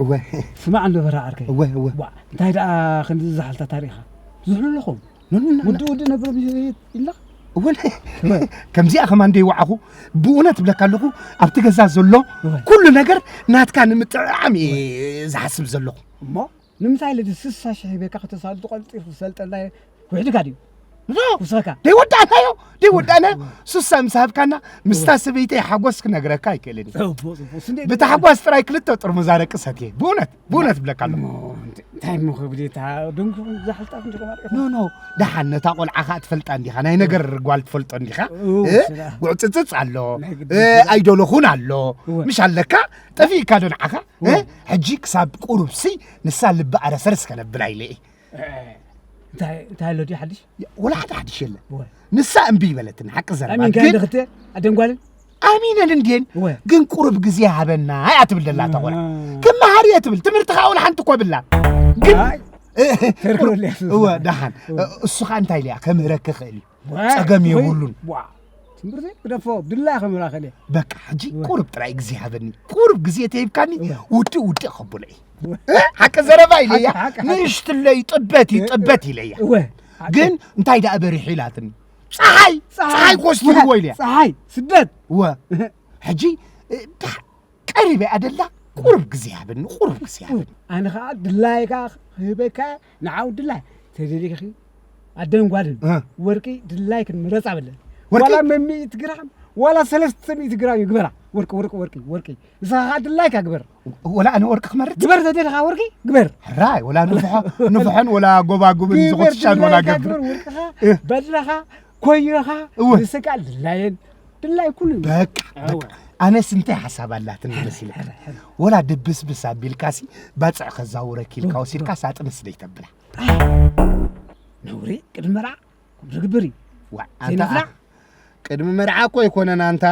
እወ። ስማዕ እንዶ በራ ዓርከይ። እወ፣ እወ። ዋ፣ እንታይ ደኣ ክንዲ ዝዛሓልታ ታሪኻ? ዝሕሉ ኣለኹም። ኖ፣ ኖ፣ ኖ፣ ኖ። ውድእ፣ ውድእ ነብሮ ኢልና? እወ። እወ። ከምዚኣ ከማን ደይወዓኹ፣ ብእውነት እብለካ ኣለኹ፣ ኣብቲ ገዛ ዘሎ እወ። ኩሉ ነገር ናትካ ንምጥዕዓም እየ እወ። ዝሓስብ ዘለኹ። እሞ ንምንታይ ኢለ ድስሳ ሽሕ ሂበካ ከተሳልጡ ቀልጢፉ ዝሰልጠና እየ? ውሕድካ ድዩ? ኖ። ውስኸካ? ደይወዳእናዮ፣ ደይወዳእናዮ። እወ። ሱሳ ምስ ሃብካና፣ ምስታ እወ። ሰበይተይ ሓጎስ ክነግረካ ኣይክእልን እየ። ጽቡቕ፣ ጽቡቕ። ስንዴ ብታሕጓስ ጥራይ ክልተ ጥርሙዝ ኣረቂ ሰትየ። ብእውነት፣ ብእውነት እብለካ ኣለኹ። እሞ፣ እንት-፣ እንታይ እሞ ክብዲ እታ ደንጉኹም ዝሓልጣት እንዲኹም ኣርቂኹም? ኖ፣ ኖ፣ ደሓን ነታ ቆልዓ ኸኣ ትፈልጣ እንዲኻ፣ ናይ ነገር ጓል ትፈልጦ እንዲኻ። እወ፣ እ? ስራ። ጉዕጽጽጽ ኣሎ፣ ናይ ግድን እ፣ ስራ። ኣይደለኹን ኣሎ፣ እወ። ምሽ ኣለካ፣ ጠፊእካ ዶ ንዓኻ? እወ። እ? ሕጂ ክሳብ ቁሩብሲ ንሳ ልቢ ኣረሰርስ ከነብላ ኢለ እየ። እ፣ እንታይ፣ እንታይ ኣሎ ድዩ ሓድሽ? ያ፣ ወላ ሓደ ሓድሽ የለን። እወ። ንሳ እምቢ ይበለትን፣ ሓቂ ዘረባ። ኣሚንካ ግን እንደ ክልተ ኣደን ጓልን? ኣሚነን እንድየን፣ እወ። ግን ቁሩብ ግዜ ሃበና እያ ትብል ደላ እታ ቆልዓ። ኣሃ። ክመሃር እየ ትብል፣ ትምህርቲ ከዓ ወላ ሓንቲ እኮ ብላ። ግን ኣይ፣ እ፣ ተርሎ ቁሩብ፣ እልያ እሱ እወ፣ ዝብል። ደሓን። እወ። እሱ ከዓ እንታይ ኢልያ፣ ከምህረኪ ክእል እዩ። ዋ፣ ጸገም ወይ፣ የብሉን። ዋ፣ ትምህርቲ ግደፎ፣ ድላያ ከምህራ ክእል እየ። በቃ፣ ሕጂ እወ። ቁሩብ ጥራይ ግዜ ሃበኒ። ቁሩብ ግዜ ተሂብካኒ፣ እወ። ውድእ፣ ውድእ ከብሎ እየ። እወ። እ? ሓቂ ዘረባ ኢለያ። ሓቂ፣ ሓቂ፣ ሓቂ። ንእሽትለይ ጥበት እዩ፣ እወ። ጥበት ኢለያ። እወ። ሓቂ። ግን እንታይ ደኣ በሪሑ ኢላትኒ። ጸሓይ፣ ጸሓይ፣ ጸሓይ ኮስትርዎ ኢለያ። ጸሓይ፣ ስደት። እወ። ሕጂ፣ እ፣ ዳ-፣ ቀሪበ ኣደላ፣ ቁሩብ ግዜ ሃበኒ፣ ቁሩብ ግዜ ሃበኒ። ኣነ ኸዓ ድላይካ ክህበካ፣ ንዓው ድላይ። ተደሊኺ ኣደን ጓልን እ። ወርቂ ድላይክን ምረጻ በለ። ወርቂ? ዋላ መሚእቲ ግራም፣ ዋላ ሰለስተ ሚእቲ ግራም ይግበራ። ወርቂ፣ ወርቂ፣ ወርቂ፣ ወርቂ። ንስኻ ኸዓ ድላይካ ግበር። ወላ ኣነ ወርቂ ክመርጽ? ግበር ተደሊኻ ወርቂ፣ ግበር። ሕራይ፣ ወላ ንፍሖ-፣ ንፍሖን ወላ ጎባጉብን ግበር ዝኹትሻን ወላ ድላይካ ገብር። ግበር፣ ወርቅኻ፣ እ። በድረኻ፣ ኮይረኻ፣ እወ። ንስኻ ድላየን፣ ድላይ ኩሉ እዩ። በቃ፣ እወ። በቃ። ኣነስ እንታይ ሓሳብ ኣላትኒ መሲልካ? ሕረ፣ ሕረ። ወላ ድብስብስ ኣቢልካሲ፣ ባጽዕ ከዛውረኪ ኢልካ እወ፣ ወሲድካ እወ። ሳጥንስ ደይተብላ። ነውሪ፣ ቅድሚ መርዓ፣ ከምዚ ግብር እዩ። ዋ፣ ኣንታ ዘይነፍራ? ኣ-፣ ቅድሚ መርዓ እኮ ኣይኮነን፣ ኣንታ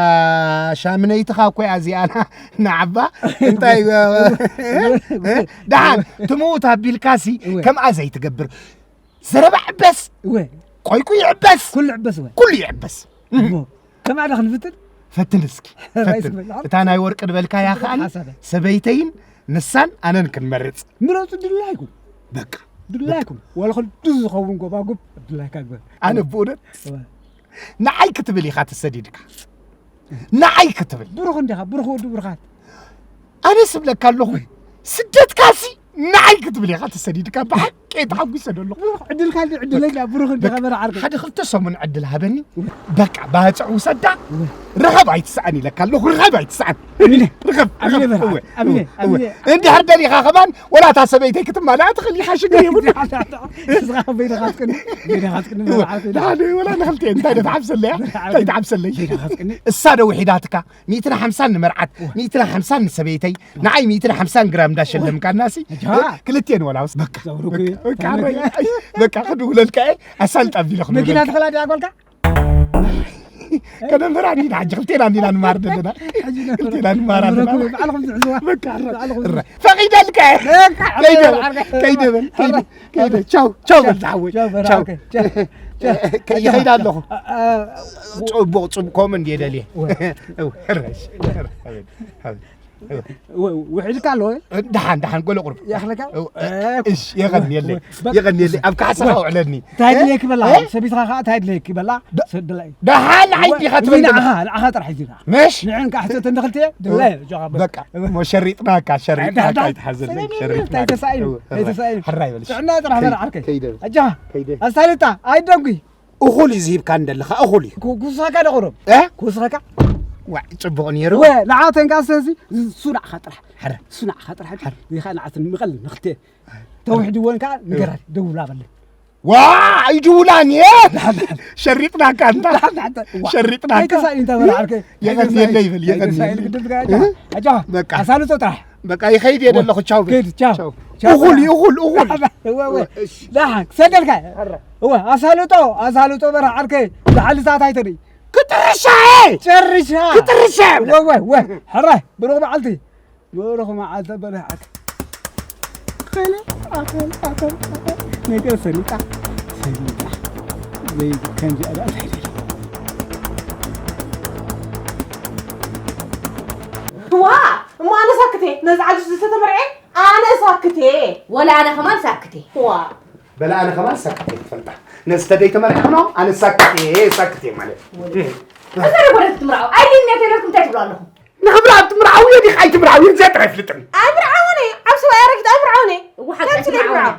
ሻምነይትኻ እኮ እያ እዚኣ ና-፣ ንዓባ። እንታይ፣ እወ፣ እወ። ደሓን፣ ትምውት ኣቢልካሲ፣ እወ። ከምኣ ዘይትገብር። ዘረባ ዕበስ። እወ። ቆይቁ ይዕበስ። ኩሉ ዕበስ እወ። ኩሉ ይዕበስ። እሞ፣ ከማዕዳ ክንፍትን? ፈትን እስኪ፣ ራይስ ፈትን። በላዕ። እታ ናይ ወርቂ ድበልካያ ጽቡቕ ከኣኒ ሓሳብ። ሰበይተይን ንሳን ኣነን ክንመርጽ። ምረጹ ድላይኩም። በቃ። ድላይኩም። ዋላ ኸልዱ ዝኸውን ጎባጉብ ድላይካ ግበር። ኣነ ብእውነት እወ። ንዓይ ክትብል ኢኻ ተሰዲድካ። ንዓይ ክትብል። ብሩኽ እንዲኻ፣ ብሩኽ ወዲ ብሩኻት። ኣነ ስብለካ ኣለኹ፣ ስደትካሲ ንዓይ ክትብል ኢኻ ተሰዲድካ። ብሓቂ ተሓጒሰ ዶ ኣለኹ። ዕድልካ እንዲ ዕድለኛ፣ ብሩኽ እንዲኻ በርዓ ዓርከይ። ሓደ ክልተ ሰሙን ዕድል ሃበኒ። በቃ ባጽዕ ውሰዳ። ርኸብ ኣይትስኣን ኢለካ ኣለኹ፣ ርኸብ ኣይትስኣን። ኣሚነ። ርኸብ፣ ኣሚነ ርኸብ። በርዓ፣ እወ፣ ኣሚነ፣ እወ፣ እወ። ኣሚነ። እንድሕር ደሊኻ ከማን ወላ እታ ሰበይተይ ክትማልኣ ትኽእል ኢኻ፣ ሽግር የብሉን። እስኻ በይንኻ ትቅኒ፣ በይንኻ ትቅኒ እወ። በርዓ ዓርከይ። ደሓን ወላ ንኽልተ እንታይ ዶ ትሓፍሰለይ? እንታይ ትሓፍሰለይ? በይንኻ ትቅኒ። እሳ ዶ ውሒዳትካ? ሚእትን ሓምሳን ንመርዓት፣ ሚእትን ሓምሳን ንሰበይተይ፣ ንዓይ ሚእትን ሓምሳን ግራም እንዳሸለምካናሲ፣ ኣጃ። ክልቴን ወላ ውስ-፣ በቃ፣ ዘውርጉ በቃ፣ በቃ፣ እዩ። በቃ፣ ኣረጋይ፣ በቃ፣ ክድውለልካ እየ፣ ኣሳልጥ ኣቢለ መኪና ክድውለልካ። ትኽላ ድያ ጓልካ? ከነንበራ እንዲና፣ ሕጂ ክልቴና እንዲና ንማር ዘለና። ሕጂ ነንበራ። ክልቴና ንማር ኣለና። ባዕልኹም ትሕዝዋ። በቃ፣ ኣረ-፣ ባዕልኹም እረ፣ ፈቒደልካ እየ። በቃ፣ ከይደ፣ ኣረ-፣ ከይደ በል፣ ከይደ። ኣረ-፣ ከይደ፣ ቻው፣ ቻው በል ዝሓወይ። ቻው በል፣ ቻው። ኦኬ፣ ቻው፣ ቻው። ከ-፣ ይኸይድ ኣለኹ። አ-፣ አ-፣ ጽቡቕ፣ ጽቡቕ፣ ከምኡ እንድየ ደልየ። ወ-፣ እው፣ ሕረሽ፣ ሕረ-፣ ሓበል፣ ሓበል። ወ-፣ ውሒድካ ኣሎ ወይ? ደሓን፣ ደሓን፣ ገለ ቁሩብ። ይኣኽለካ? እው፣ እ-፣ እሽ፣ የቐንየለይ፣ በቃ። የቐንየለይ። ኣብ ካሕሳኻ ውዕለኒ። እንታይ ድለየኪ በላ? እ? ሰቢትኻ ኸዓ እንታይ ድለየኪ በላ? ደ-፣ ሰድለይ። ደሓን፣ ንዓይ ወ-፣ ዲኻ ትብል ንዓኻ፣ ዘለኻ? ንዓኻ ጥራሕ እዩ ዲኻ። ምሽ? ንዕን ካሕተት እንድኽልተ ድለየ፣ እ፣ ጆኻ በል። በቃ። እሞ ሸሪጥናካ፣ ሸሪጥናካ፣ ዳሕዳሕ። ኣይትሓዘለይ፣ ሰለሚ ሸሪጥናካ። እንታይ ተሳኢኑ? እው፣ እንታይ ተሳኢኑ? ሕራይ በል፣ እሺ። ጥዕና ጥራሕ ከይ-፣ በል ዓርከይ። ከይደ። ኣጃ። ከይደ። ኣሳልጣ፣ ኣይደጉ። እኹል እዩ ዝሂብካ እንደለኻ፣ እኹል እዩ። ኩ-፣ ኩስኸካ ዶ ቁሩብ? እ? ኩስኸካ? ዋ፣ ጽቡቕ ነይሩ። ወ-፣ ንዓ ተንካሰሲ፣ እሱ ንዓኻ ጥራሕ። ሕረ። እሱ ንዓኻ ጥራሕ። ሕረ። ዲኻ ንዓትን ምቐል ንኽልተ። ተውሕድወን ከኣ ንገራ፣ ደውላ በለን። ዋ፣ ኣይድውላን እየ። ሸሪጥናካ እንታ። ዋ። ሸሪጥናካ። ኣይተሳእኒ እንታ በላ ዓርከይ። የቐንየለይ ይበል፣ የቐንየለይ። ኣይተሳእኒ ግድም ትጋጫ። እ? ኣጃ፣ በቃ። ኣሳልጦ ጥራሕ። በቃ ይኸይድ እየ ደለኹ፣ ቻው በል። ከይድ፣ ቻው። ቻው። ቻው። እኹል እዩ፣ እኹል፣ እኹል። እወ፣ እወ። እሺ። ደሓን፣ ክሰደልካ። ሕረ። እወ፣ ኣሳልጦ፣ ኣሳልጦ በርሃ ዓርከይ። ዝሓሊ ሰዓት ኣይተርኢ። ክጥርሻ እየ። ጨርሻ። ክጥርሻ እየ። እወ፣ እወ፣ እወ። ሕረ፣ ብሩኽ መዓልቲ። ብሩኽ መዓልቲ በርሃ ዓርከይ። ኣኸለ፣ ኣኸለ፣ ኣኸለ፣ ኣኸለ። ነገር ሰኒጣ፣ ሰኒጣ። ዘይ-፣ ከምዚ ኣላ እንታይ ደሊ? ዋ፣ እሞ ኣነ ሳክቴ፣ ነዚ ዓዲ ዝተተመርዐ ኣነ ሳክቴ። ወላ ኣነ ከማን ሳክቴ። ዋ። በላ ኣነ ከማን ሳክቴ ትፈልጣ። ነዚ ተደይ ተመርዐ ኸኖ፣ ኣነ ሳክቴ፣ ሳክቴ ማለት። ወላ። እዛ ደጎለት ትምርዓው። ኣይድልየትን እየ ኢለኩም እንታይ ትብሉ ኣለኹም? ንኽብራ ትምርዓው እየ ዲኻ ኣይትምርዓው እየ፣ እዚኣ ጥራይ ፍልጥኒ። ኣይምርዓውን እየ። ኣብ ሰብኣይ ኣረጊት ኣይምርዓውን እየ። እዋ፣ ሓቂ ከምዚ ኣይትምርዓውን እየ።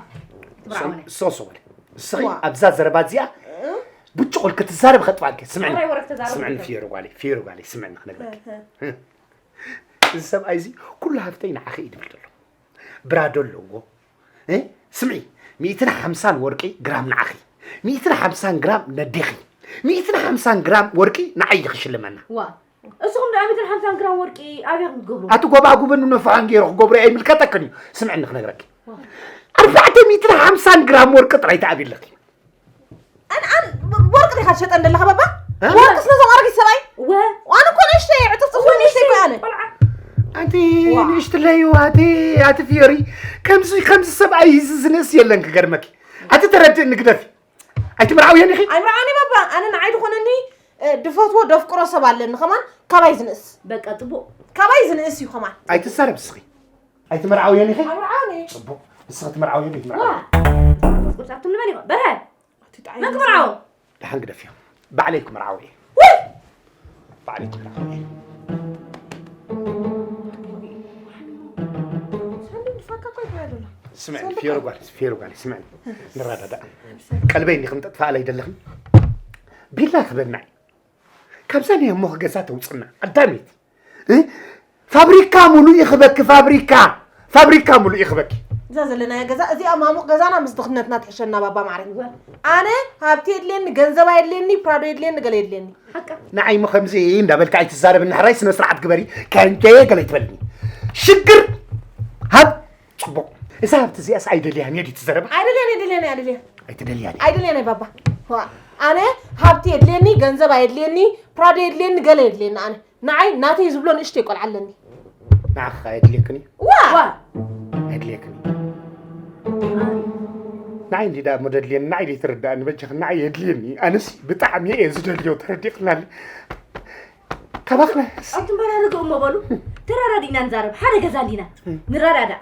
ትምርዓውን እየ። ሶ-፣ ሶ-፣ ሶ በል። እስኺ ዋ። ኣብዛ ዘረባ እዚኣ እ? ብጭቑል ክትዛረብ ኸጥፋልኪ። ስምዕኒ። ኣረ፣ ወረ ክተዛረብ ስምዕኒ፣ ከሎ። ፊዮሪ ጓለይ፣ ፊዮሪ ጓለይ፣ ስምዕኒ ክነግረኪ። እህ፣ እህ። እዚ ሰብኣይ እዚ ኩሉ ሃፍተይ ንዓኺ እዩ ድብል ዘሎ። ብራዶ ኣለዎ። እ? ስምዒ፣ ሚእትን ሓምሳን ወርቂ ግራም ንዓኺ፣ ሚእትን ሓምሳን ግራም ነዴኺ፣ ሚእትን ሓምሳን ግራም ወርቂ ንዓይ እዩ ክሽልመና። ዋ፣ እስኹም ደኣ ሚእትን ሓምሳን ግራም ወርቂ ኣበይ ክትገብሩ? ኣቲ ጎባጉብን ነፋሕን ገይሩ ክገብሮ ኣይምልከተክን እዩ። ስምዕኒ ክነግረኪ። ዋ። ኣርባዕተ ሚእትን ሓምሳን ግራም ወርቂ ጥራይ ትኣብዪ ኣለኺ። ኣን-፣ ኣን-፣ ወርቂ ዲኻ ትሸጠን ዘለኻ ባባ? እ? ወርቅስ ነዞም ኣረጊት ሰብኣይ? እወ። ኣነ እኮ ንእሽተይ እየ፣ ዕጥፍጥፍ እወ፣ ንእሽተይ እኮ እየ ኣነ። ቆልዓ። ኣንቲ ዋ። ንእሽትለይ፣ ኣቲ፣ ኣቲ ፊዮሪ፣ ከምዚ፣ ከምዚ ሰብኣይ እዚ ዝንእስ የለን ክገርመኪ። ኣቲ ተረድእኒ ግደፊ። ኣይትምርዓውየን ኢኺ? ኣይምርዓውኒ ባባ፣ ኣነ ንዓይ ዝኾነኒ፣ እ፣ ድፈትዎ ደፍቅሮ ሰብ ኣለኒ ከማን ካባይ ዝንእስ። በቃ ጽቡቕ። ካባይ ዝንእስ እዩ ከማን። ኣይትዛረብ እስኺ። ኣይትምርዓውየን ኢኺ? ኣይምርዓውኒ። ጽቡቕ። ንስኺ ትምርዓውየን ዋ። ኣይትምርዓውየን? መንፈስ ቅዱስ ኣቱም ንመን ይኾን? በርሀ! ኣቲ ጣዕሚ መን ክምርዓው? ደሓን ግደፍዮ። ባዕለይ ክምርዓው እየ። ውይ! ባዕለይ ክምርዓው እየ። ሳንዱም ድፋካ እኮ ይብላ ዶላ። ስምዕኒ፣ ሳንዱም ፊዮሪ ጓል፣ ፊዮሪ ጓል፣ ስምዕኒ። ንረዳዳእ። ቀልበይ እንዲኽም ጠጥፋኣለይ ደለኽም? ቢላ ክበናይ። ካብዛ ናይ እሞኽ ገዛ ተውፅና፣ ቀዳመይቲ። እ? ፋብሪካ ሙሉእ ይኽበኪ፣ ፋብሪካ። ፋብሪካ ሙሉእ ይኽበኪ። እዛ ዘለናያ ገዛ፣ እዚኣ ማሙቕ ገዛና ምስ ድኽነትና ትሕሸና፣ ባባ ማዕረ። እወ። ኣነ ሃብቲ የድልየኒ፣ ገንዘብ ኣየድልየኒ፣ ፕራዶ የድልየኒ፣ ገለ የድልየኒ። ሓቃ። ንዓይ እሞ ከምዚ እንዳበልካ ኣይትዛረብኒ፣ ሕራይ ስነ ስርዓት ግበሪ፣ ከንጀየ ገለ ይትበልኒ። ሽግር ሃብ-፣ ጽቡቕ። እዛ ሃብቲ እዚኣስ ኣይደልያን እየ ድዩ ትዘረባ? ኣይደልያን፣ ኣይደልያን፣ ኣይደልያን። ኣይትደልያን እየ። ኣይደልያን እየ ባባ። ዋ፣ ኣነ ሃብቲ የድልየኒ፣ ገንዘብ ኣየድልየኒ፣ ፕራዶ የድልየኒ፣ ገለ የድልየኒ ኣነ። ንዓይ ናተይ ዝብሎ ንእሽተይ ቆልዓ ኣለኒ። ንዓኻ የድልየክን እዩ? ዋ! ዋ! የድልየክን እዩ። ንዓይ እንዲ ደኣ እሞ ደድልየኒ፣ ንዓይ ደይትርድኣኒ በጃኽን፣ ንዓይ የድልየኒ። ኣነስ ብጣዕሚ እየ ዝደልዮ፣ ተረዲእኽናኒ። ካባኽናስ? ኣቱም በላ ርግእ እሞ በሉ። ተራዳዲእና ንዛረብ። ሓደ ገዛ ኣሊና። ንረዳዳእ።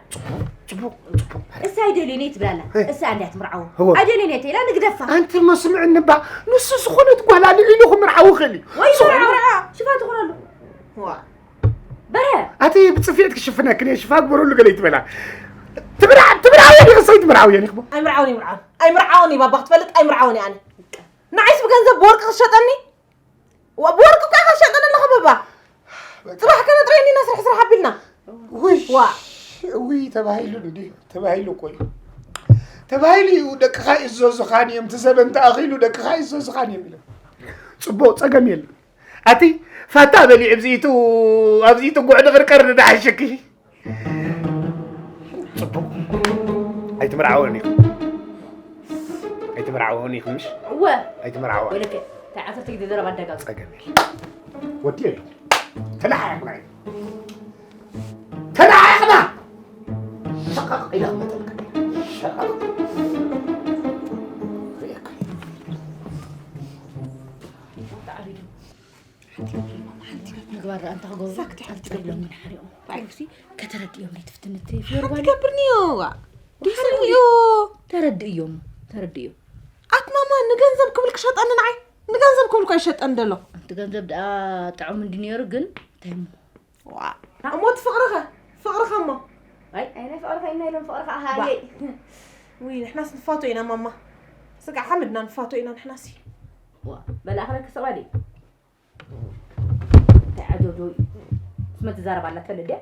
ጽቡቕ፣ ጽቡቕ። እሳ ኣይደልዮን እየ ትብል ኣላ። እ። እሳ እንድያ ትምርዓዎ። እወ። ኣይደልዮን እየ ተይላ ንግደፋ። ኣንቲ እሞ ስምዕኒ እባ፣ ንሱ ዝኾነት ጓል ኣልዒሉ ክምርዓው ይኽእል እዩ። ወይ ዝኾነ መርዓ። ሽፋን ትኾነሉ። ዋ። በረ። ኣቲ ብጽፍየት ክሽፍነክን እየ፣ ሽፋ ግበረሉ ገለ ይትበላ። ትምርዓ-፣ ትምርዓወን ኢኺ፣ ሰይ ትምርዓወን ኢኺ። ኣይምርዓውን፣ ኣይምርዓውን። ኣይምርዓውን እዩ ባባ ክትፈልጥ፣ ኣይምርዓውን እየ ኣነ። ንዓይስ ብገንዘብ ብወርቂ ክሸጠኒ? ዋ፣ ብወርቂ እኮ ኢኻ ትሸጠኒ ኣለኻ ባባ። በቃ። ጽባሕ ከነጥረየኒ ኢና ስራሕ ስራሕ ኣቢልና። ውይ፣ ዋ። ውይ፣ ተባሂሉ እንዲ፣ ተባሂሉ እኮ እዩ። ተባሂሉ እዩ፣ ደቅኻ ይእዘዙኻን እዮም፣ እቲ ዘበን ተኣኺሉ ደቅኻ ይእዘዙኻን እዮም ኢሎም። ጽቡቕ፣ ጸገም የለን። ኣቲ ፋታ በሊ ኣብዚቱ፣ ኣብዚቱ ጉዕ ድቕርቀር ንዳሕሽኪ። ጽቡቕ። ኣይትምርዓወን ኢኹ። ኣይትምርዓወን ኢኹ ምሽ? እወ። ኣይትምርዓወን። ወለከ፣ እንታይ ዓሰርተ ግዜ ዘረባ ኣደጋግም። ጸገም የለ። ወዲ የለ። ተለሓሒቕና ኢና። ተለሓሒቕና! ሸቐቕ ኢለ ክመጠልካ። ሸቐቕ። ርእየካ። ተዓሪዱ። ሓንቲ ገለ ማማ፣ ሓንቲ ገለ ምግባር ደኣ እንታ ክገብሩ? ሳክቲ ሓንቲ ሓንቲ ገለ ገለ ምን ሓሪቑ? ባዕሉ ሲ ከተረድእዮም ናይ ትፍትንት ፍዮር ሓንቲ ባሊ። ገብርኒ እዮ፣ ዋ። ድሕሪ ድሕሪ እዩ። ተረድእዮም፣ ተረድእዮም። ኣት ማማ፣ ንገንዘብ ክብል ክሸጠኒ ንዓይ? ንገንዘብ ክብል እኮ ይሸጠኒ ደሎ። እቲ ገንዘብ ደኣ ጥዑም እንዲ ነይሩ ግን እንታይ እሞ? ዋ። እሞ እቲ ፍቕርኸ? ፍቕርኸ እሞ? ኣይ፣ ኣይ፣ ናይ ፍቕርኸ ኢና ኢሎም ፍቕርኸ ኣሃየይ። ውይ፣ ንሕናስ ንፋቶ ኢና ማማ። ስጋዕ ሓመድና ንፋቶ ኢና ንሕናሲ። ዋ፣ በል ኣኽለኪ ስቕ በሊ። እንታይ ዓጀብ ዶ እዩ? ስመ ትዛረብ ኣላ ትፈልጥ ድያ?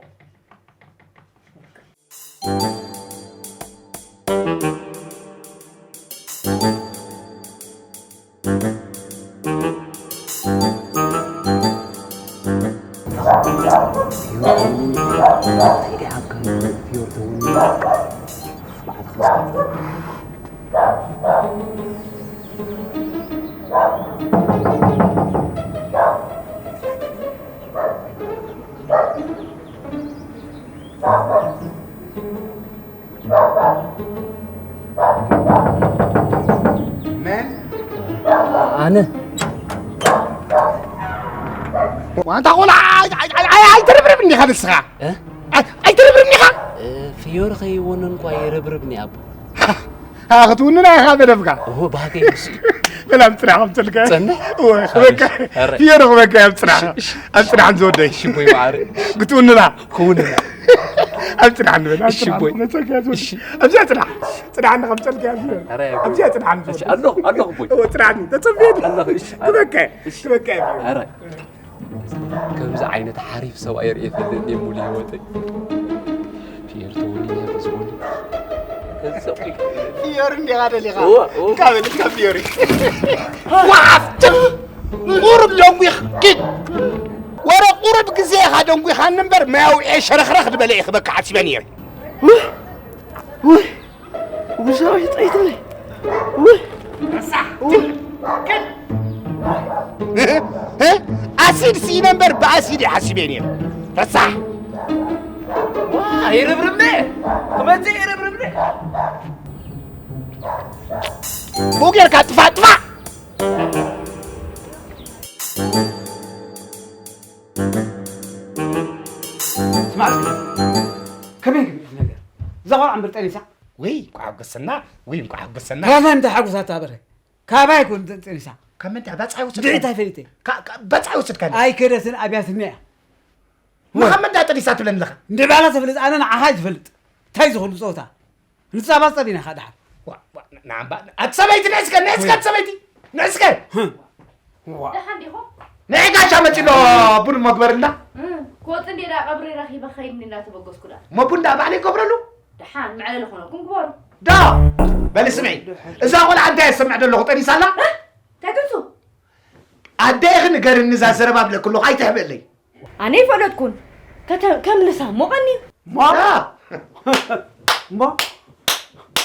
መን? ኣነ። ዋንታ ቆልዓ፣ ኣይ-፣ ኣይ-፣ ኣይ-፣ ኣይ-፣ ኣይትርብርብ እንዲኻ ንስኻ። እ? ኣይ-፣ ኣይትርብርብ እንዲኻ። እ፣ ፍዮሪ ከይወንን እኳ ይርብርብኒ ኣቦ። ሃ፣ ክትውንና ኢኻ መደብካ። እዎ፣ ባህገይ ንሱ እዩ። በል ኣብ ጽናሕ ከምጽልካ። ጸንሕ? እዎ፣ ክበካ። ኣረ። ፍዮሪ ክበካ ኣብ ጽናሕ። እሺ፣ እሺ። ኣብ ጽናሕ ዝወደይ። እሺ፣ ቦይ ማዕረ። ክትውንና። ክውንና። ኣብ ጽናሕ ንበል፣ ኣብ እሺ፣ ጽናሕ ቦይ። ንበል። መጸኪያ ዝወደይ። እሺ። ኣብዚኣ ጽናሕ። ጽናሕ ንኸምጸልካ እያ፣ ፍዮሪ። ኣረ፣ ቦይ። ኣብዚኣ ጽናሕ ንበል። እሺ፣ ኣለኹ፣ ኣለኹ፣ ቦይ። እዎ፣ ጽናሕ ንበል። ተጸብየኒ። ኣለኹ፣ እሺ። ክበካ። እሺ። ክበካ እያ፣ ፍዮሪ። ኣረ። ከምዚ ዓይነት ሓሪፍ ሰብኣይ ርእየ ፈልጥ እየ ሙሉ ህይወተይ። ፒየር ተወሊደ ብዝኾነ ፒየር እንዲኻ ደሊኻ? እወ፣ እወ። እንካ በል፣ እንካ ፒየር። ዋፍ! ቁሩብ ደንጒኽ ኪድ። ወረ ቁሩብ ግዜ ኢኻ ደንጒኻኒ እምበር፣ ማይ ኣውዕየ ሸረኽረኽ ዝበለ እየ ክበካ ሓሲበ ነይረ። ውይ! ውይ! ብዛዕባ ጠይተለይ። ውይ! ረሳሕ! ውይ! እ? እ? ኣሲድ ስኢነ እምበር ብኣሲድ እየ ሓሲበ ነይረ። ረሳሕ! ዋ፣ ይርብርብኒ! ክመጽእ ይርብርብኒ! ብኡ ጌርካ ጥፋእ፣ ጥፋእ! ስማዕ እስኪ፣ ከመይ ግን እዚ ነገር? እዛ ቆልዓ እምበር ጠኒሳ? ወይ እንኳዕ ሓጎሰና፣ ወይ እንኳዕ ሓጎሰና። ካባይ እንታይ ሓጎስ ኣታ በረ? ካባይ እኮ እንተ-፣ ጠኒሳ። ካብ ምንታይ? ባጽዓ ይወስድካ? እንድዒ እንታይ ፈሊጠ? ካ-፣ ካ-፣ ባጽዓ ይወስድካ? ኣይከደትን ኣብያትኒ እያ። ንኻብ ምንታይ ጠኒሳ ትብለኒ ኣለኻ? እንድዒ ባዕላ ተፍልጥ፣ ኣነ ንዓኻ እየ ዝፈልጥ። እንታይ ዝኽሉ ጸወታ? ንጻባጸብ ኢና ኸኣ ደሓን። ዋ፣ ዋ፣ ንዓምባ-፣ ኣቲ ሰበይቲ ንዕስከ፣ ንዕስከ፣ ኣቲ ሰበይቲ፣ ንዕስከ። ህም። ዋ። ደሓን ዲኹም? ንዒ ጋሻ መጺ ኣሎ ቡን መግበርና። እም፣ ክወጽእ እንድየ ደኣ ቀብሪ ረኺበ ኸይድኒ እናተበገስኩ ደኣ። እሞ ቡን ደኣ ባዕለይ ክገብረሉ? ደሓን፣ መዕለሊ ኾነኩም ግበሩ። ዶ፣ በሊ ስምዒ፣ እዛ ቖልዓ እንታይ እየ ዝሰምዕ ዘለኹ፣ ጠኒሳ ኣላ? እ? እንታይ ትንሱ? ኣደ ኢኺ ንገርኒ እዛ ዘረባ እብለኪ ኣለኹ፣ ኣይትሕብእለይ። ኣነ ኣይፈለጥኩን። ከተ-፣ ከምልሳ እሞ ቀንዩ። እሞ? ዳ። እሞ?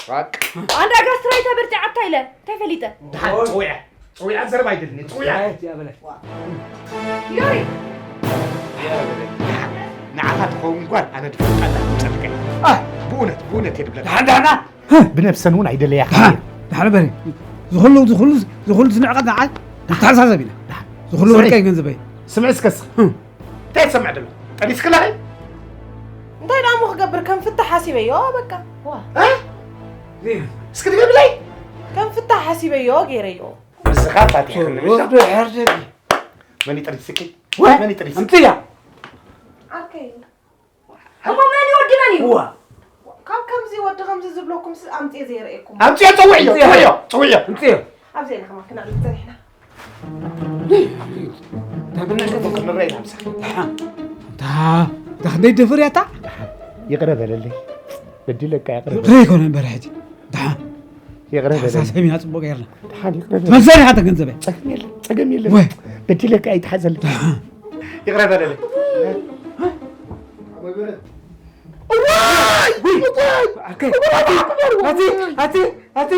ባቅ። ኣንዳ ጋስትራይታ በርቲዓታ ኢለ፣ እንታይ ፈሊጠ? ደሓን፣ ጽውያ። ጽውያ ዘረባ ኣይደልን፣ ጽውያ። ኣየት እያ በለ። ዮሪ። ንዓኻ ትኸውን ጓል ኣነ ድፈልጣ ኣላ፣ ትጨንቀ። ኣህ፣ ብእውነት፣ ብእውነት እየ ድብለካ። ደሓን፣ ደሓን። ብነብሰን እውን ኣይደለያኻ እየ። ደሓን በሪ። ዝኹሉ፣ ዝኹሉ፣ ዝኹሉ ዝንዕቀት ንዓይ ንተሓሳሰብ ኢና። ዝኹሉ ስምዒ። ወርቀይ ገንዘበይ። ስምዒ እስከ እስኺ። ህም። እንታይ ትሰምዕ ደሎ? ጠኒስክላ ኸይ? እንታይ ደኣ እሞ ክገብር ከም ፍታሕ ሓሲበዮ፣ በቃ። ዋ። እ? እስኪ ድገምለይ። ከም ፍታሕ ሓሲበዮ ገይረዮ። ብዝኻ ፋቲሕክኒ ምሻ? ወርዶ ሕርደት። መን ይጠኒስኪ? ወ-፣ መን ይጠኒስኪ? ኣምፅያ። ዓርከይ። እሞ መን እዩ ወዲ መን እዩ? እዋ። ካብ ከምዚ ወዲ ከምዚ ዝብለኩም ስ ኣምፅየ ዘየርእየኩም። ኣምፅዮ፣ ፅውዕዮ፣ ፅውዕዮ፣ ፅውዕዮ። እንፅዮ። ኣብዘይ ኢና ከማን ክነርኢ ዝፀኒሕና። እንታይ ብናይ ክንረአ ኢና ምሳኺ። እታ እታ ክንደይ ደፍር እያ እታ? ይቕረ በለለይ። በዲለካ ይቕረ። ይቕረ ይኮነ እምበር ሕጂ። ደሓን ይቕረ በለለይ። ተሓሳሰቢና ፅቡቅ ጌርና ደሓን ይቕረ በለለይ። ትመልሰኒ ኢኻ ተገንዘበ። ጸገም የለን፣ ጸገም የለን። ወይ በዲለካ ኣይትሓዘለይ። ይቕረ በለለይ። ኣቲ ኣቲ ኣቲ